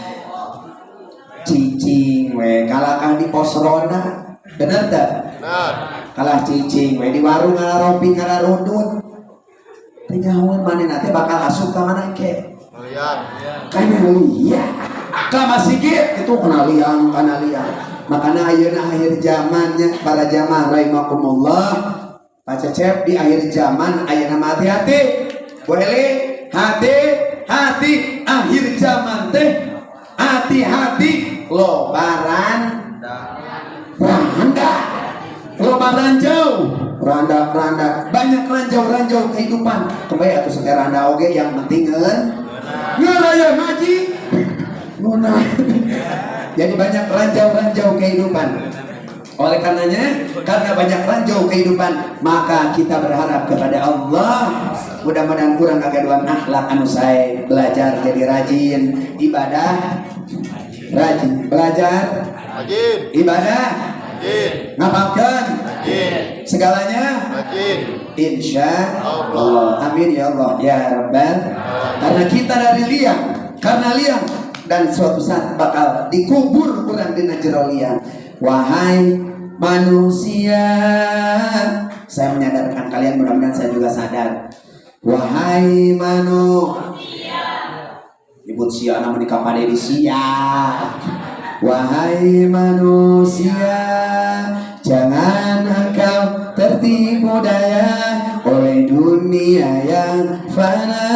S1: dipake?
S3: Liang.
S1: Kana liang. Ka masigit itu kana liang, kana liang. Makanya ayeuna akhir zamannya, para jamaah rahimakumullah, Pak Cecep, di akhir zaman ayeuna mah hati-hati. Boleh hati hati, akhir zaman teh hati-hati, loba randa, loba ranjau, randa randa, banyak ranjau-ranjau kehidupan. Kembali atau sekarang randa oge, yang penting ngeraya ngaji nuna. Jadi banyak ranjau-ranjau kehidupan. Oleh karenanya, karena banyak ranjau kehidupan, maka kita berharap kepada Allah mudah-mudahan kurang kagaduhan akhlak anu sae, belajar jadi rajin ibadah, rajin belajar,
S3: Rajin.
S1: ibadah,
S3: Rajin.
S1: ngapalkeun
S3: Rajin.
S1: segalanya.
S3: Rajin.
S1: Insya Allah. Amin ya Allah ya Rabbal. Karena kita dari liang, karena liang dan suatu saat bakal dikubur kurang dina jero liang. Wahai manusia, saya menyadarkan kalian, mudah-mudahan saya juga sadar. Wahai manusia, nyebut sia namun di kapade di sia. Wahai manusia, jangan engkau tertipu daya oleh dunia yang fana,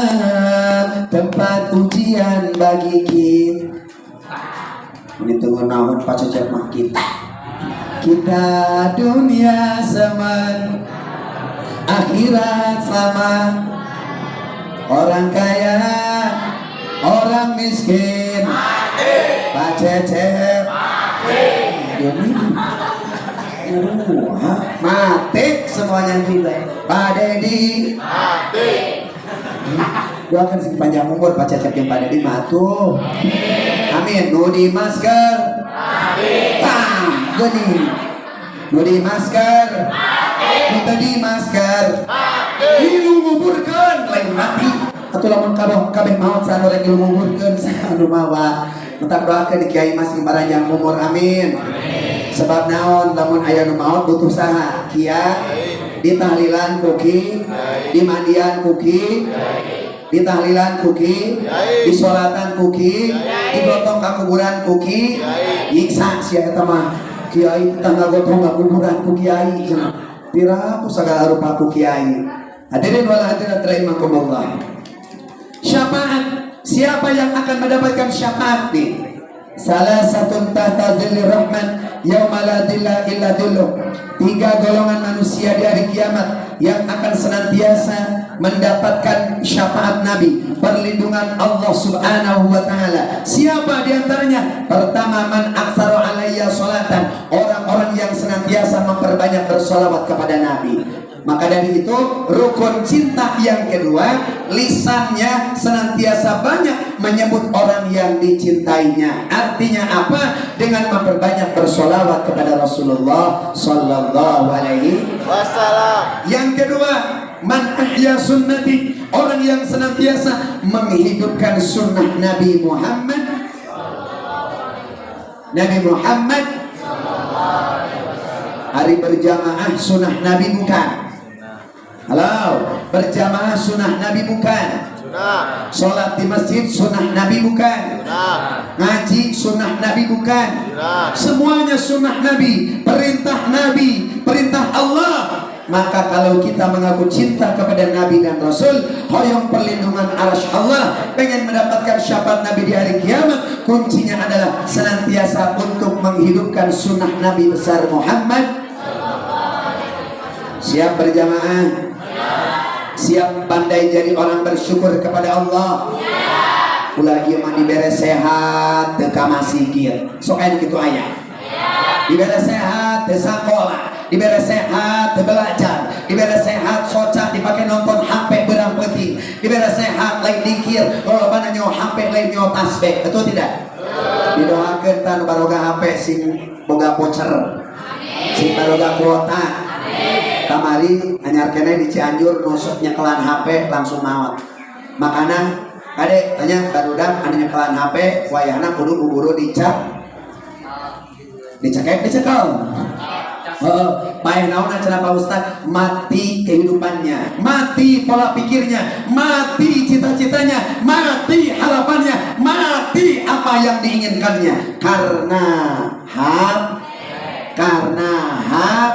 S1: tempat ujian bagi kita. Ini tunggu naon Pak Cecep mah kita. Kita dunia semen, akhirat sama. Orang kaya, orang miskin, Pak Cecep dunia. Mati semuanya juga. Pak Dedi
S3: Mati.
S1: Doakan sing panjang umur Pak Cecep yang Pak Dedi matuh. Amin. Nu di masker. Pam, geuning. Nu di masker. Nu teu di masker. Ngilu nguburkeun lain mati. Atuh lamun kabeh kabeh maot, saha rek ngilu nguburkeun, saha anu mawa? Mentak doakeun di kiai masing paranjang umur, amin. Sebab naon, lamun aya nu maot butuh saha? Kiai. Ditahlilan ku kiai, dimandian ku kiai, ditahlilan ku kiai, disolatan ku kiai, digotong ka kuburan ku kiai. Nyiksa sia eta mah, kiai tah ngagotong ka kuburan ku kiai cenah. Piraku sagala rupa ku kiai. Hadirin wal hadirat rahimakumullah. Syafaat, siapa yang akan mendapatkan syafaat nih? Salasatun tahta dhillir rahman yauma la dhilla illa dhilluh. Tiga golongan manusia di hari kiamat yang akan senantiasa mendapatkan syafaat Nabi, perlindungan Allah Subhanahu wa taala. Siapa di antaranya? Pertama, man aktsara alayya salatan, orang-orang yang senantiasa memperbanyak bersolawat kepada Nabi. Maka dari itu, rukun cinta yang kedua, lisannya senantiasa banyak menyebut orang yang dicintainya. Artinya apa? Dengan memperbanyak bersolawat kepada Rasulullah Sallallahu Alaihi
S3: Wassalam.
S1: Yang kedua, man ahya sunnati, orang yang senantiasa menghidupkan sunnah Nabi Muhammad. Nabi Muhammad hari berjamaah sunnah Nabi bukan? Halo, berjamaah sunnah Nabi bukan?
S3: Sunnah.
S1: Sholat di masjid sunnah Nabi bukan?
S3: Sunnah.
S1: Ngaji sunnah Nabi bukan?
S3: Sunnah.
S1: Semuanya sunnah Nabi, perintah Nabi, perintah Allah. Maka kalau kita mengaku cinta kepada Nabi dan Rasul, hoyong perlindungan arasy Allah, pengen mendapatkan syafaat Nabi di hari kiamat, kuncinya adalah senantiasa untuk menghidupkan sunnah Nabi besar Muhammad. Siap berjamaah? Siap pandai jadi orang bersyukur kepada Allah? Ulah ieu mah dibere sehat teu ka masigit. Sok aya kitu aya. Dibere sehat teu sakola, dibere sehat teu belajar, dibere sehat soca dipakai nonton HP beurang peuting, dibere sehat lain dikir, lolobana nyo HP lain nyo tasbih. Betul tidak? Didoakeun tah nu baroga HP sing boga voucher. Sing baroga kuota. Kamari anyar keneh di Cianjur nusuk nyekelan HP langsung maot. Makana kade tanya barudak anu nyekelan HP wayahna kudu buburu dicak. Dicekek dicekel. Heeh, paeh naon cenah Pak Ustad? Mati kehidupannya, mati pola pikirnya, mati cita-citanya, mati harapannya, mati apa yang diinginkannya karena hap, karena hap.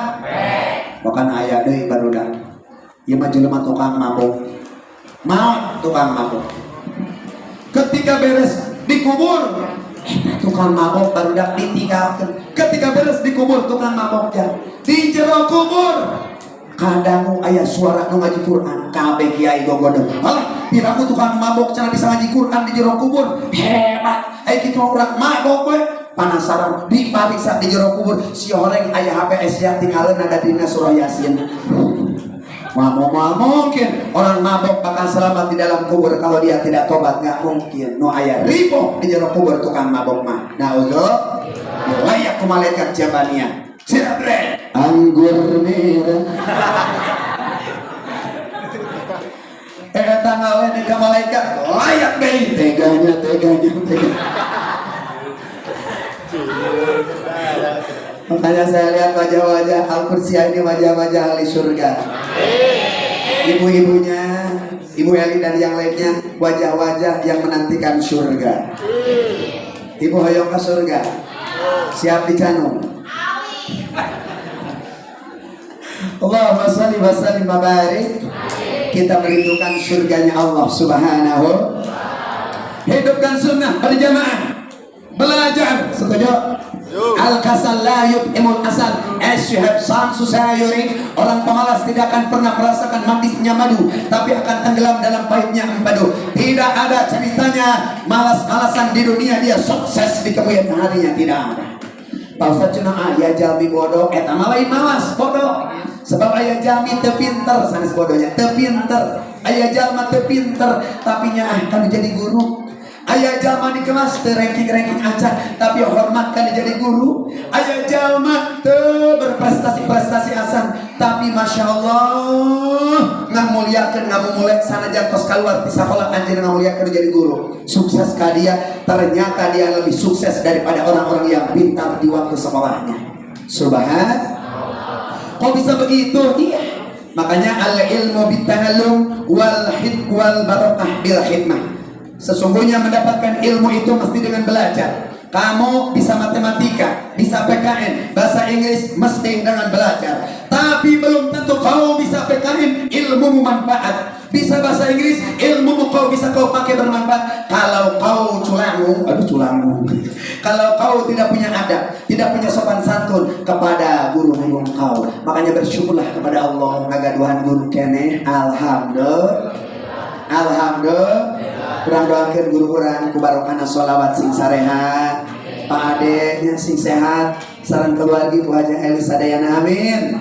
S1: Bukan aya deui, barudak. Ieu mah jelema tukang mabok. Maot tukang mabok. Ketika beres dikubur, eta tukang mabok, barudak, ditinggalkan. Ketika beres dikubur tukang maboknya, di jero kubur kadangu aya suara nu ngaji Quran. Kabeh kiai gogodog. Alah, piraku tukang mabok cenah bisa ngaji Quran di jero kubur, hebat. Aya kitu urang mabok we. Penasaran, dipariksa di jero kubur si horeng aya HP Asia tinggalin ada dina surah Yasin. Wah, mau mau mungkin orang mabok bakal selamat di dalam kubur kalau dia tidak tobat, nggak mungkin. Nu aya ribu di jero kubur tukang mabok mah. Naudzubillah, layak ku malaikat Jabania. Jabret. Anggur merah. Eta ngawen ka malaikat layak deui. Teganya, teganya, teganya. Makanya saya lihat wajah-wajah Al-Qursiyah ini wajah-wajah ahli surga. Ibu-ibunya, Ibu Eli dan yang lainnya, wajah-wajah yang menantikan surga. Ibu hoyong ke surga. Siap dicanung. Allahumma sholli wa sallim wa barik. Kita merindukan surganya Allah Subhanahu. Hidupkan sunnah berjamaah. Belajar, setuju? Al kasal la yut'imul asal. As you have some susayuri. Orang pemalas tidak akan pernah merasakan manisnya madu, tapi akan tenggelam dalam pahitnya empedu. Tidak ada ceritanya malas-malasan di dunia dia sukses di kemudian harinya, tidak ada. Pak Ustaz cenah aya jalmi bodoh, eta mah lain malas, bodoh. Sebab aya jalmi teu pinter, sanes bodohnya, teu pinter. Aya jalma teu pinter, tapi nyaah kan jadi guru. Aya jalma di kelas teu ranking-ranking acan, tapi hormat kan jadi guru. Aya jalma teu berprestasi-prestasi asan, tapi masya Allah ngamuliakeun ngamumule sanajan tos keluar ti sakola anjeunna ngamuliakeun jadi guru. Sukses ka dia, ternyata dia lebih sukses daripada orang-orang yang pintar di waktu sekolahnya. Subhan. Kok bisa begitu? Iya. Makanya al ilmu bita'allum wal hid wal barakah bil khidmah. Sesungguhnya mendapatkan ilmu itu mesti dengan belajar. Kamu bisa matematika, bisa PKN, bahasa Inggris mesti dengan belajar. Tapi belum tentu kau bisa PKN, ilmumu manfaat. Bisa bahasa Inggris, ilmumu kau bisa kau pakai bermanfaat. Kalau kau culangu, aduh culangu. Kalau kau tidak punya adab, tidak punya sopan santun kepada guru-guru kau. Makanya bersyukurlah kepada Allah ngagaduhan guru keneh. Alhamdulillah. Alhamdulillah. Kurang doakan guru urang ku barokahna sholawat sing sarehat. Pak Ade nya sing sehat, sareng keluarga Bu Haji Elis sadayana, amin.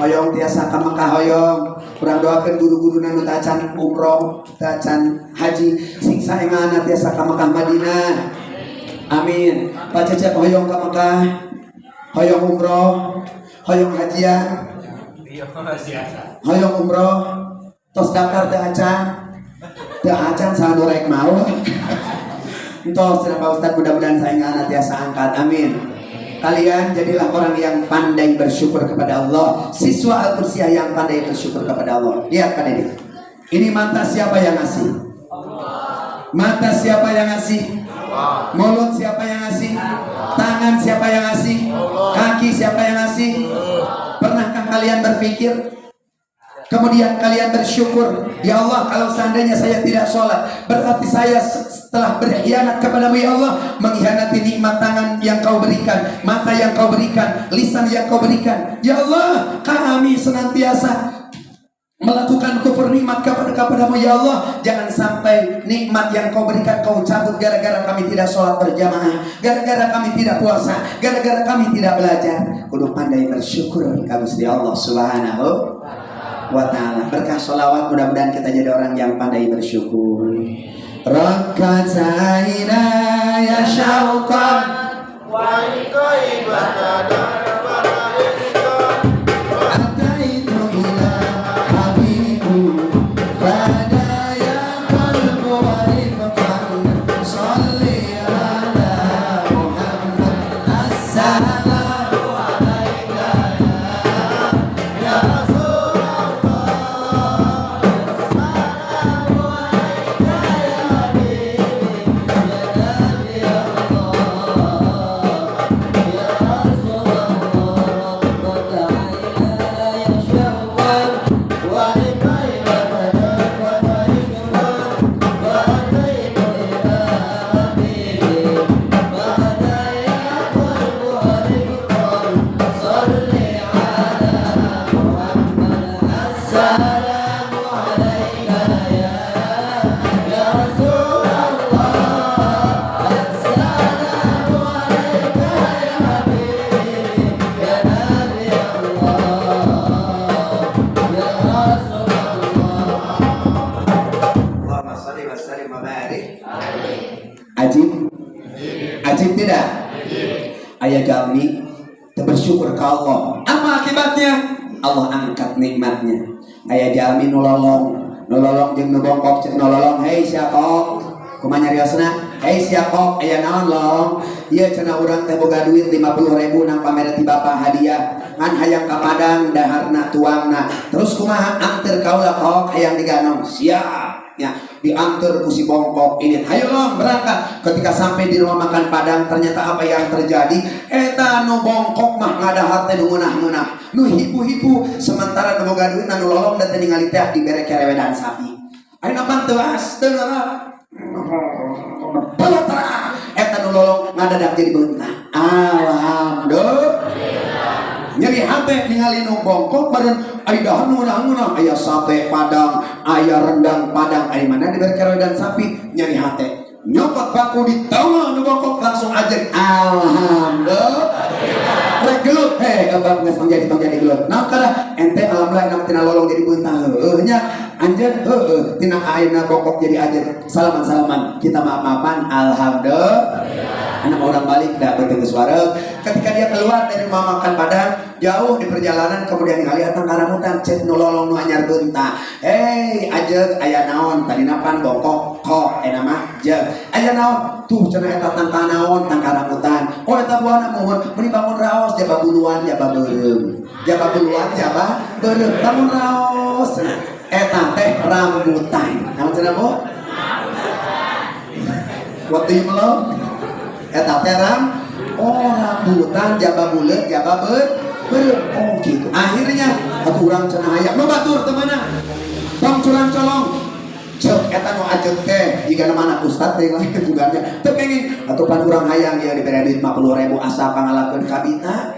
S1: Hoyong tiasa ka Mekah hoyong. Kurang doakan guru-guru nu tacan umroh, tacan haji sing saengana tiasa ka Mekah Madinah. Amin. Pak Cecep hoyong ka Mekah, hoyong umroh, hoyong hajian, hoyong umroh, tos daftar teu acan, teu acan saha nu rek mau. Entos cenah Pak Ustad, mudah-mudahan saengana tiasa angkat. Amin. Kalian jadilah orang yang pandai bersyukur kepada Allah. Siswa Al-Qursiyah yang pandai bersyukur kepada Allah. Lihat Pak Dedi. Ini mata siapa yang ngasih? Mata siapa yang ngasih? Mulut siapa yang ngasih? Tangan siapa yang ngasih? Kaki siapa yang ngasih? Pernahkah kalian berpikir? Kemudian kalian bersyukur, ya Allah, kalau seandainya saya tidak sholat, berarti saya telah berkhianat kepadamu ya Allah, mengkhianati nikmat tangan yang kau berikan, mata yang kau berikan, lisan yang kau berikan. Ya Allah, kami senantiasa melakukan kufur nikmat kepadamu ya Allah. Jangan sampai nikmat yang kau berikan kau cabut gara-gara kami tidak sholat berjamaah, gara-gara kami tidak puasa, gara-gara kami tidak belajar. Kudu pandai bersyukur ka Gusti Allah Subhanahu wa ta'ala. Berkah sholawat mudah-mudahan kita jadi orang yang pandai bersyukur. Rakataina ya syauqan
S3: wa
S1: ataitu ila habibu fada ya qalbu wa rifqan sholli ala Muhammad assalamu alaika ya Ari? Ajib? Ajib tidak? Aya jalmi teu bersyukur ka Allah. Apa akibatnya? Allah angkat nikmatnya. Aya jalmi nu lolong, nu lolong jeung nu bongkok, cek nu lolong, "Hei sia kok, kumaha nyariosna? Hei sia kok, aya naon long? Ieu cenah urang teh boga duit 50.000 nang pamere ti bapa hadiah. Ngan hayang ka Padang daharna tuangna. Terus kumaha anter kaula kok hayang diganong." Siap. Ya, diantar ku si bongkok ini. Hayo long berangkat. Ketika sampai di rumah makan Padang, ternyata apa yang terjadi? Eta nu bongkok mah ngadahar teh nu ngeunah-ngeunah, nu hipu-hipu, sementara nu boga duit nu lolong da teh ningali teh dibere kerewedan sapi. Ayeuna pan teu as teu. Eta nu lolong ngadadak jadi beunta. Alhamdulillah. Nyeri hate ningali nu bongkok badan ai dahar nu ngeunah, aya sate Padang, aya rendang Padang, ari mana dibere kerewedan sapi. Nyeri hate. Nyokot baku di tengah nu bongkok langsung aja. Alhamdulillah. Rek gelut, hei abang geus tong jadi, tong jadi gelut. Nah kada ente alhamdulillah enak tina lolong jadi beunta heueuh nya. Anjeun heueuh tina ayeuna bongkok jadi ajeun. Salaman-salaman, kita maaf-maafan. Alhamdulillah. Anak orang balik dah betul suara. Ketika dia keluar dari rumah makan Padang, jauh di perjalanan kemudian ningali tangkal rambutan, cek nu lolong nu anyar beunta. "Hei ajeuk, aya naon?" Tadi napan bongkok kok eta mah jeung. "Aya naon?" "Tuh cenah eta tangkal naon?" "Tangkal rambutan." "Oh, eta buahna muhun meuni bangun raos, jaba buluan jaba beureum. Jaba buluan jaba beureum, bangun raos cenah. Eta teh rambutan." Naon cenah, Bu? What do you know? Eta teh ram, oh rambutan jaba buleut jaba beureum. Oh gitu. Akhirnya atuh urang cenah hayang nu batur teu mana? Tong curang colong. Cek eta nu ajeuk teh jika nama anak ustad teh lain juga nya. Teu kenging atuh pan urang hayang ieu dibere duit 50.000 asa pangalakeun kabita.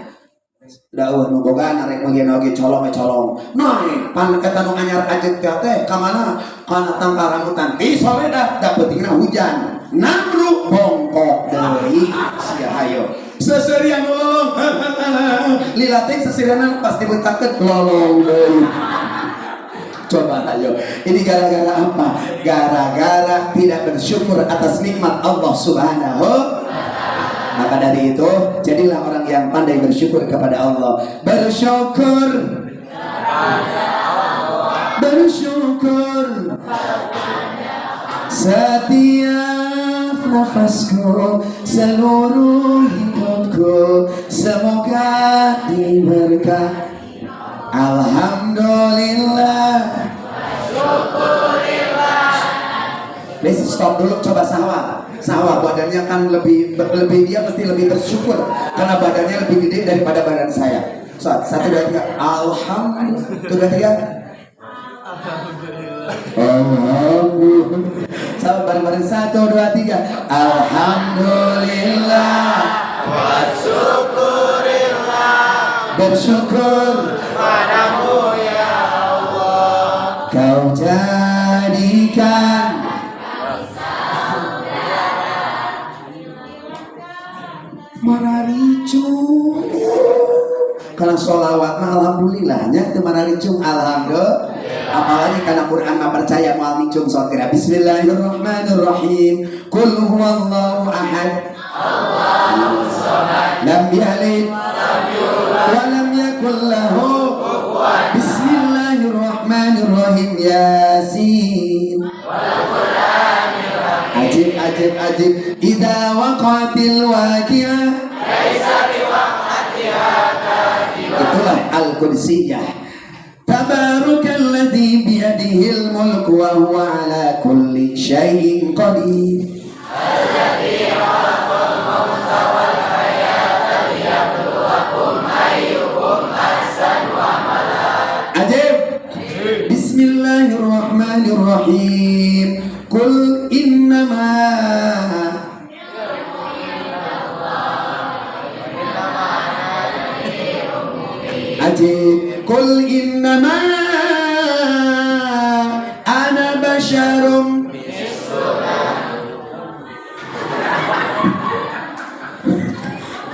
S1: Da eueuh nu boga rek meungeun oge colong we colong. Naik pan eta nu anyar ajeuk teh teh ka mana? Kana tangkal rambutan. Disoledah da peutingna hujan. Namru bongkok deui sia hayo. Seserian nu lolong. Lila teh seserianan pas dibeutakeun lolong deui. Coba ayo. Ini gara-gara apa? Gara-gara tidak bersyukur atas nikmat Allah Subhanahu. Maka dari itu, jadilah orang yang pandai bersyukur kepada Allah. Bersyukur. Bersyukur. Setiap nafasku, seluruh hidupku, semoga diberkahi. Alhamdulillah. Please stop dulu, coba sahwa. Sahwa badannya kan lebih lebih dia pasti lebih bersyukur karena badannya lebih gede daripada badan saya. So, satu dua tiga. Alhamdulillah. Satu dua tiga. Alhamdulillah. Sama bareng-bareng satu dua tiga. Alhamdulillah.
S3: Syukurillah
S1: Bersyukur
S3: padamu ya Allah.
S1: Kau jadikan mararicung karena sholawat mah alhamdulillahnya itu mararicung, alhamdulillah, apalagi karena Quran mah percaya moal micung sotira. Bismillahirrahmanirrahim. Qul huwallahu ahad, lam yalid wa lam yakul lahu. Bismillahirrahmanirrahim. Yasin. Ajib, ajib, ajib. Idza waqa'atil waqi'ah. Itulah al-qudsiyah. Tabarakalladzi biyadihil mulku wa huwa ala kulli syai'in qadir.
S3: Alladzi khalaqal mauta wal hayata liyabluwakum ayyukum ahsanu amala.
S1: Ajib. Bismillahirrahmanirrahim. Qul innama Ajib. Qul innama ana basyarum.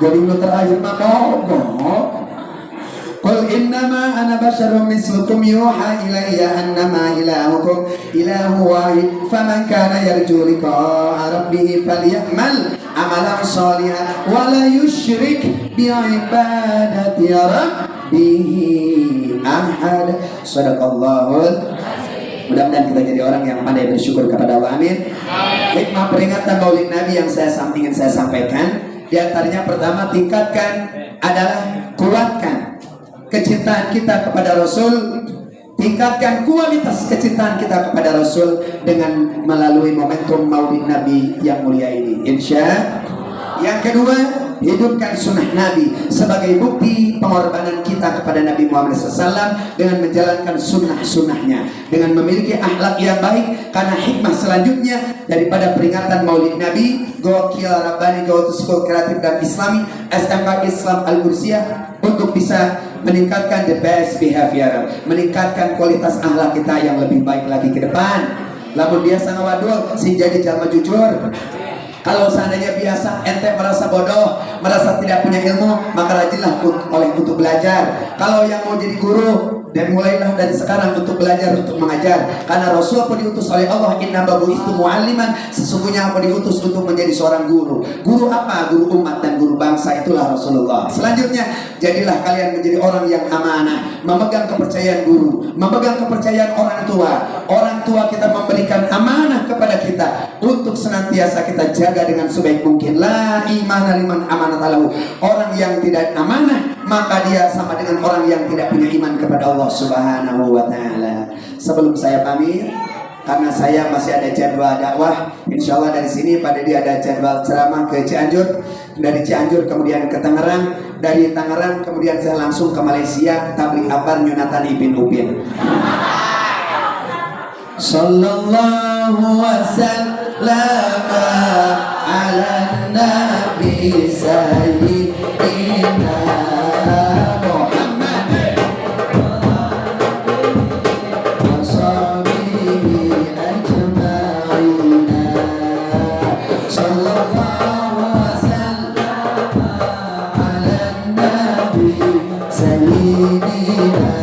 S1: Jadi nu terakhir mah mogok. Qul innama Innama ana basyarum mislukum yuha ilayya annama ilahukum ilahu wahid faman kana yarju liqa'a rabbih falyamal amalan sholihan wa la yusyrik bi ibadati rabbih ahad. Shadaqallahul. Mudah-mudahan kita jadi orang yang pandai bersyukur kepada Allah. Amin. Hikmah peringatan Maulid Nabi yang saya ingin saya sampaikan, di antaranya pertama, tingkatkan adalah kuatkan kecintaan kita kepada Rasul, tingkatkan kualitas kecintaan kita kepada Rasul dengan melalui momentum Maulid Nabi yang mulia ini. Insya. Yang kedua, hidupkan sunnah Nabi sebagai bukti pengorbanan kita kepada Nabi Muhammad SAW dengan menjalankan sunnah-sunnahnya, dengan memiliki akhlak yang baik. Karena hikmah selanjutnya daripada peringatan Maulid Nabi, Gokil Rabbani Go to School Kreatif dan Islami SMK Islam Al-Ursiyah untuk bisa meningkatkan the best behavior, meningkatkan kualitas akhlak kita yang lebih baik lagi ke depan. Lamun biasa ngawadul, sing jadi jalma jujur. Kalau seandainya biasa ente merasa bodoh, merasa tidak punya ilmu, maka rajinlah oleh untuk belajar. Kalau yang mau jadi guru, dan mulailah dari sekarang untuk belajar untuk mengajar. Karena Rasul pun diutus oleh Allah, innama bu'istu mu'alliman, sesungguhnya aku diutus untuk menjadi seorang guru. Guru apa? Guru umat dan guru bangsa, itulah Rasulullah. Selanjutnya, jadilah kalian menjadi orang yang amanah, memegang kepercayaan guru, memegang kepercayaan orang tua. Orang tua kita memberikan amanah kepada kita untuk senantiasa kita jaga dengan sebaik mungkin. La imana liman amanata lahu. Orang yang tidak amanah, maka dia sama dengan orang yang tidak punya iman kepada Allah Subhanahu wa taala. Sebelum saya pamit, karena saya masih ada jadwal dakwah, insya Allah dari sini pada dia ada jadwal ceramah ke Cianjur, dari Cianjur kemudian ke Tangerang, dari Tangerang kemudian saya langsung ke Malaysia tabligh akbar Yunatan Ipin Upin. Sallallahu wasallama ala nabi sayyidina Muhammad wa sahbihi ajma'in. Sallallahu wasallam ala nabi sayyidina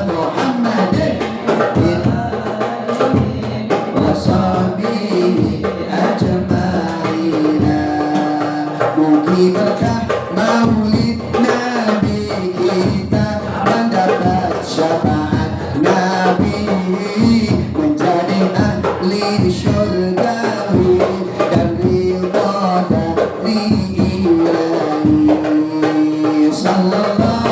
S1: Muhammad wa sahbihi ajma'in. Mugi berkah Maulid Nabi kita mendapat syafaat Nabi, menjadi ahli syurgawi dan ridha dari Ilahi. Sallallahu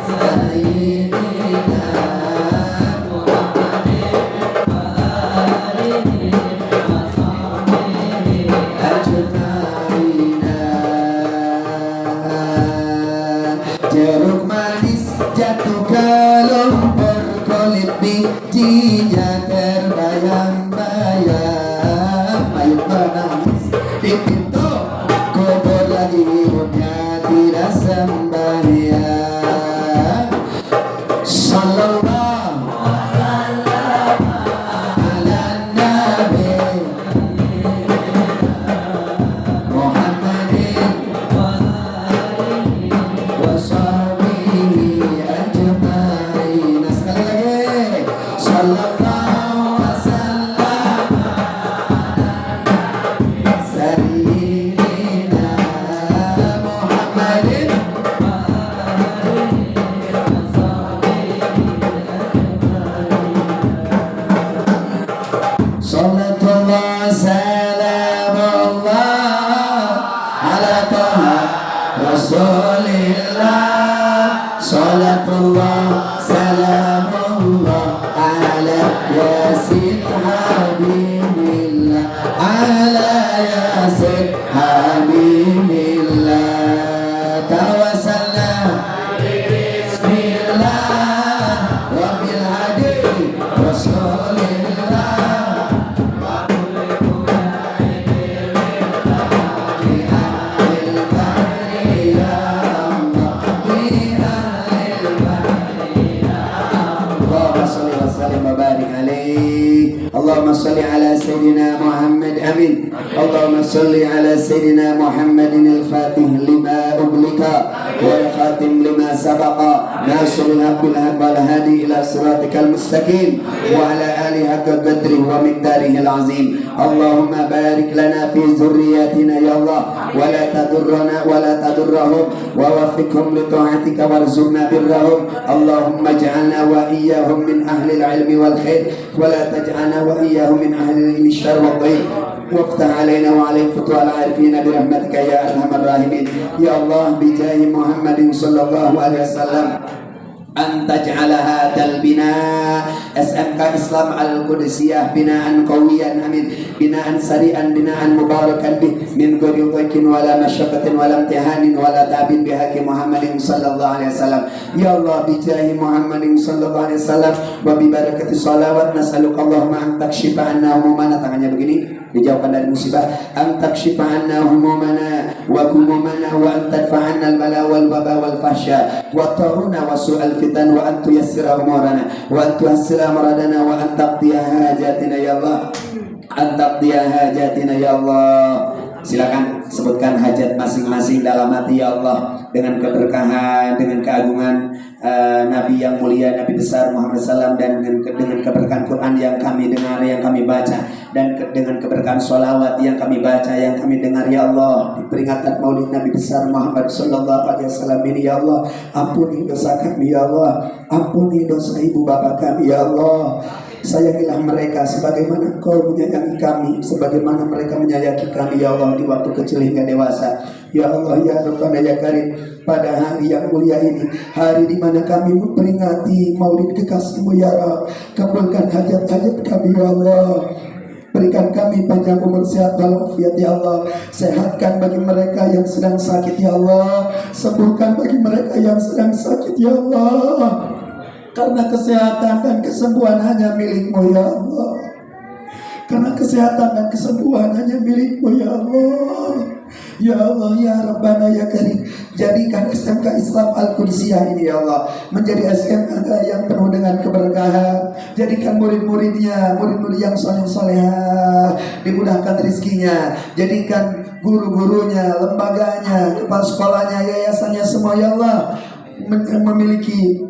S1: sayyidina ajma'ina. Jeruk manis jatuh ke lumpur, kulit bijinya terbayang-bayang. Mayat menangis di pintu kubur, lagi hidupnya tidak sembahyang. Sallallahu ala nabi Muhammadin wa sahbihi ajma'in. Sekali lagi, sallallahu wasallam sayyidina Muhammadin. Salatullah salamullah ala Taha Rasulillah. Salatullah salamullah ala Yasin Habibillah, ala Yasin Habibillah. Tawassalna Bismillah wa bil hadi Rasulillah. Bi ahlil bahri ya Allah, bi ahlil bahri ya Allah. Allahumma sholli wa sallim wa barik alaihi. Allahumma salli ala Sayyidina Muhammad. Amin. Allahumma salli ala Sayyidina Muhammadin al-Fatih lima ughliqa wal khatim lima sabaqa nasiril haqq bil haqq wal hadi ila siratikal mustaqim wa ala alihi haqqa qadrihi wa miqdarihi al-azim. Allahumma barik lana fi zurriyatina ya Allah wa la tadurrana wa la tadurrahum wa waffiqhum li ta'atika warzuqna birrahum. Allahumma ij'alna wa iyyahum min ahli al-ilmi wal khair wa la taj'alna wa iyyahum min ahli al-syarr wal dhayr. وافتح علينا وعليهم فتوح العارفين برحمتك يا ارحم الراحمين. يا الله بجاه محمد صلى الله عليه وسلم أن تجعل هذا البناء SMK Islam Al-Qudsiyah binaan qawiyan, amin, binaan sari'an, binaan mubarakan bih min ghairi dhaikin wala masyaqqatin wala imtihanin wala ta'bin bihaqi Muhammadin sallallahu alaihi wasallam. Ya Allah bijahi Muhammadin sallallahu alaihi wasallam wa bi barakati salawat nas'aluka Allahumma an takshifa anna humumana. Tangannya begini, dijauhkan dari musibah. An takshifa anna humumana wa kumumana wa an tadfa'anna al-bala wal waba wal fahsya wa taruna wa su'al fitan wa an tuyassira umurana wa an tuhassila muradana wa an taqdiya hajatina ya Allah, an taqdiya hajatina ya Allah. Silakan sebutkan hajat masing-masing dalam hati ya Allah, dengan keberkahan, dengan keagungan Nabi yang mulia, Nabi besar Muhammad SAW, dan dengan keberkahan Quran yang kami dengar, yang kami baca, dan dengan keberkahan sholawat yang kami baca, yang kami dengar ya Allah, di peringatan Maulid Nabi besar Muhammad Sallallahu Alaihi Wasallam ini ya Allah, ampuni dosa kami ya Allah, ampuni dosa ibu bapak kami ya Allah. Sayangilah mereka sebagaimana Engkau menyayangi kami, sebagaimana mereka menyayangi kami ya Allah di waktu kecil hingga dewasa. Ya Allah ya Rabbana ya Karim, pada hari yang mulia ini, hari di mana kami memperingati Maulid kekasihmu ya Rabb, kabulkan hajat-hajat kami ya Allah. Berikan kami panjang umur, sehat walafiat ya Allah. Sehatkan bagi mereka yang sedang sakit ya Allah. Sembuhkan bagi mereka yang sedang sakit ya Allah. Karena kesehatan dan kesembuhan hanya milikmu ya Allah. Karena kesehatan dan kesembuhan hanya milikmu ya Allah. Ya Allah ya Rabbana ya Karim, jadikan SMK Islam Al-Qudsiyah ini ya Allah menjadi SMK yang penuh dengan keberkahan. Jadikan murid-muridnya murid-murid yang soleh-solehah, dimudahkan rezekinya. Jadikan guru-gurunya, lembaganya, kepala sekolahnya, yayasannya semua ya Allah memiliki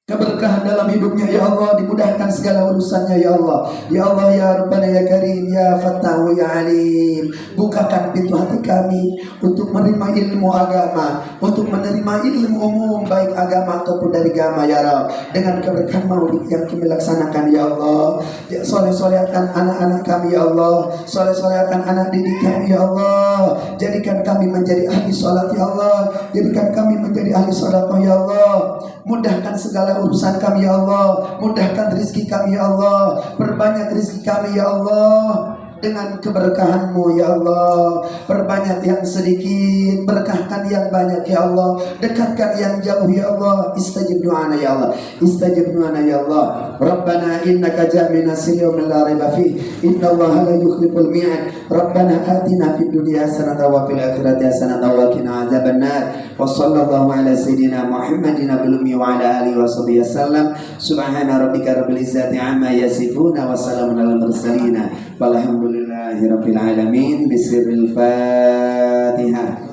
S1: keberkahan dalam hidupnya ya Allah, dimudahkan segala urusannya ya Allah. Ya Allah ya Rabbana ya Karim ya Fattahu ya Alim, bukakan pintu hati kami untuk menerima ilmu agama, untuk menerima ilmu umum baik agama ataupun dari agama ya Rabb. Dengan keberkahan maulid yang kami laksanakan ya Allah, soleh-solehkan anak-anak kami ya Allah, soleh-solehkan anak didik kami ya Allah. Jadikan kami menjadi ahli sholat ya Allah, jadikan kami menjadi ahli sedekah ya Allah. Mudahkan segala urusan kami ya Allah, mudahkan rezeki kami ya Allah, perbanyak rezeki kami ya Allah dengan keberkahan-Mu ya Allah. Perbanyak yang sedikit, berkahkan yang banyak ya Allah, dekatkan yang jauh ya Allah. Istajib doana ya Allah, istajib doana ya Allah. Rabbana innaka jami'un yawmin la raiba fih, innallaha la yukhliful mi'ad. Rabbana atina fid dunya hasanatan wa fil akhirati hasanatan wa qina adzabannar. Wa sallallahu ala sayyidina Muhammadin nabiyil wa ala alihi wa sahbihi wasallam. Subhana rabbika rabbil izzati amma yasifun wa salamun alal mursalin. Walhamdulillahi rabbil alamin. Bisirril Fatihah.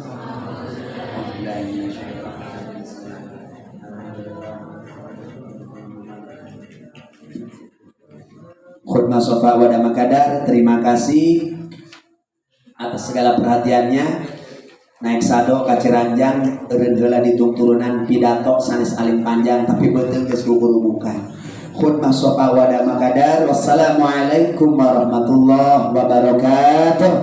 S1: Khutbah Sofa Wada Makadar, terima kasih atas segala perhatiannya. Naik sado ka Ciranjang, eureun heula ditungturunan pidato sanes alim panjang tapi beuteung geus bukan. Khutbah Sofa Wada Makadar. Wassalamualaikum warahmatullahi wabarakatuh.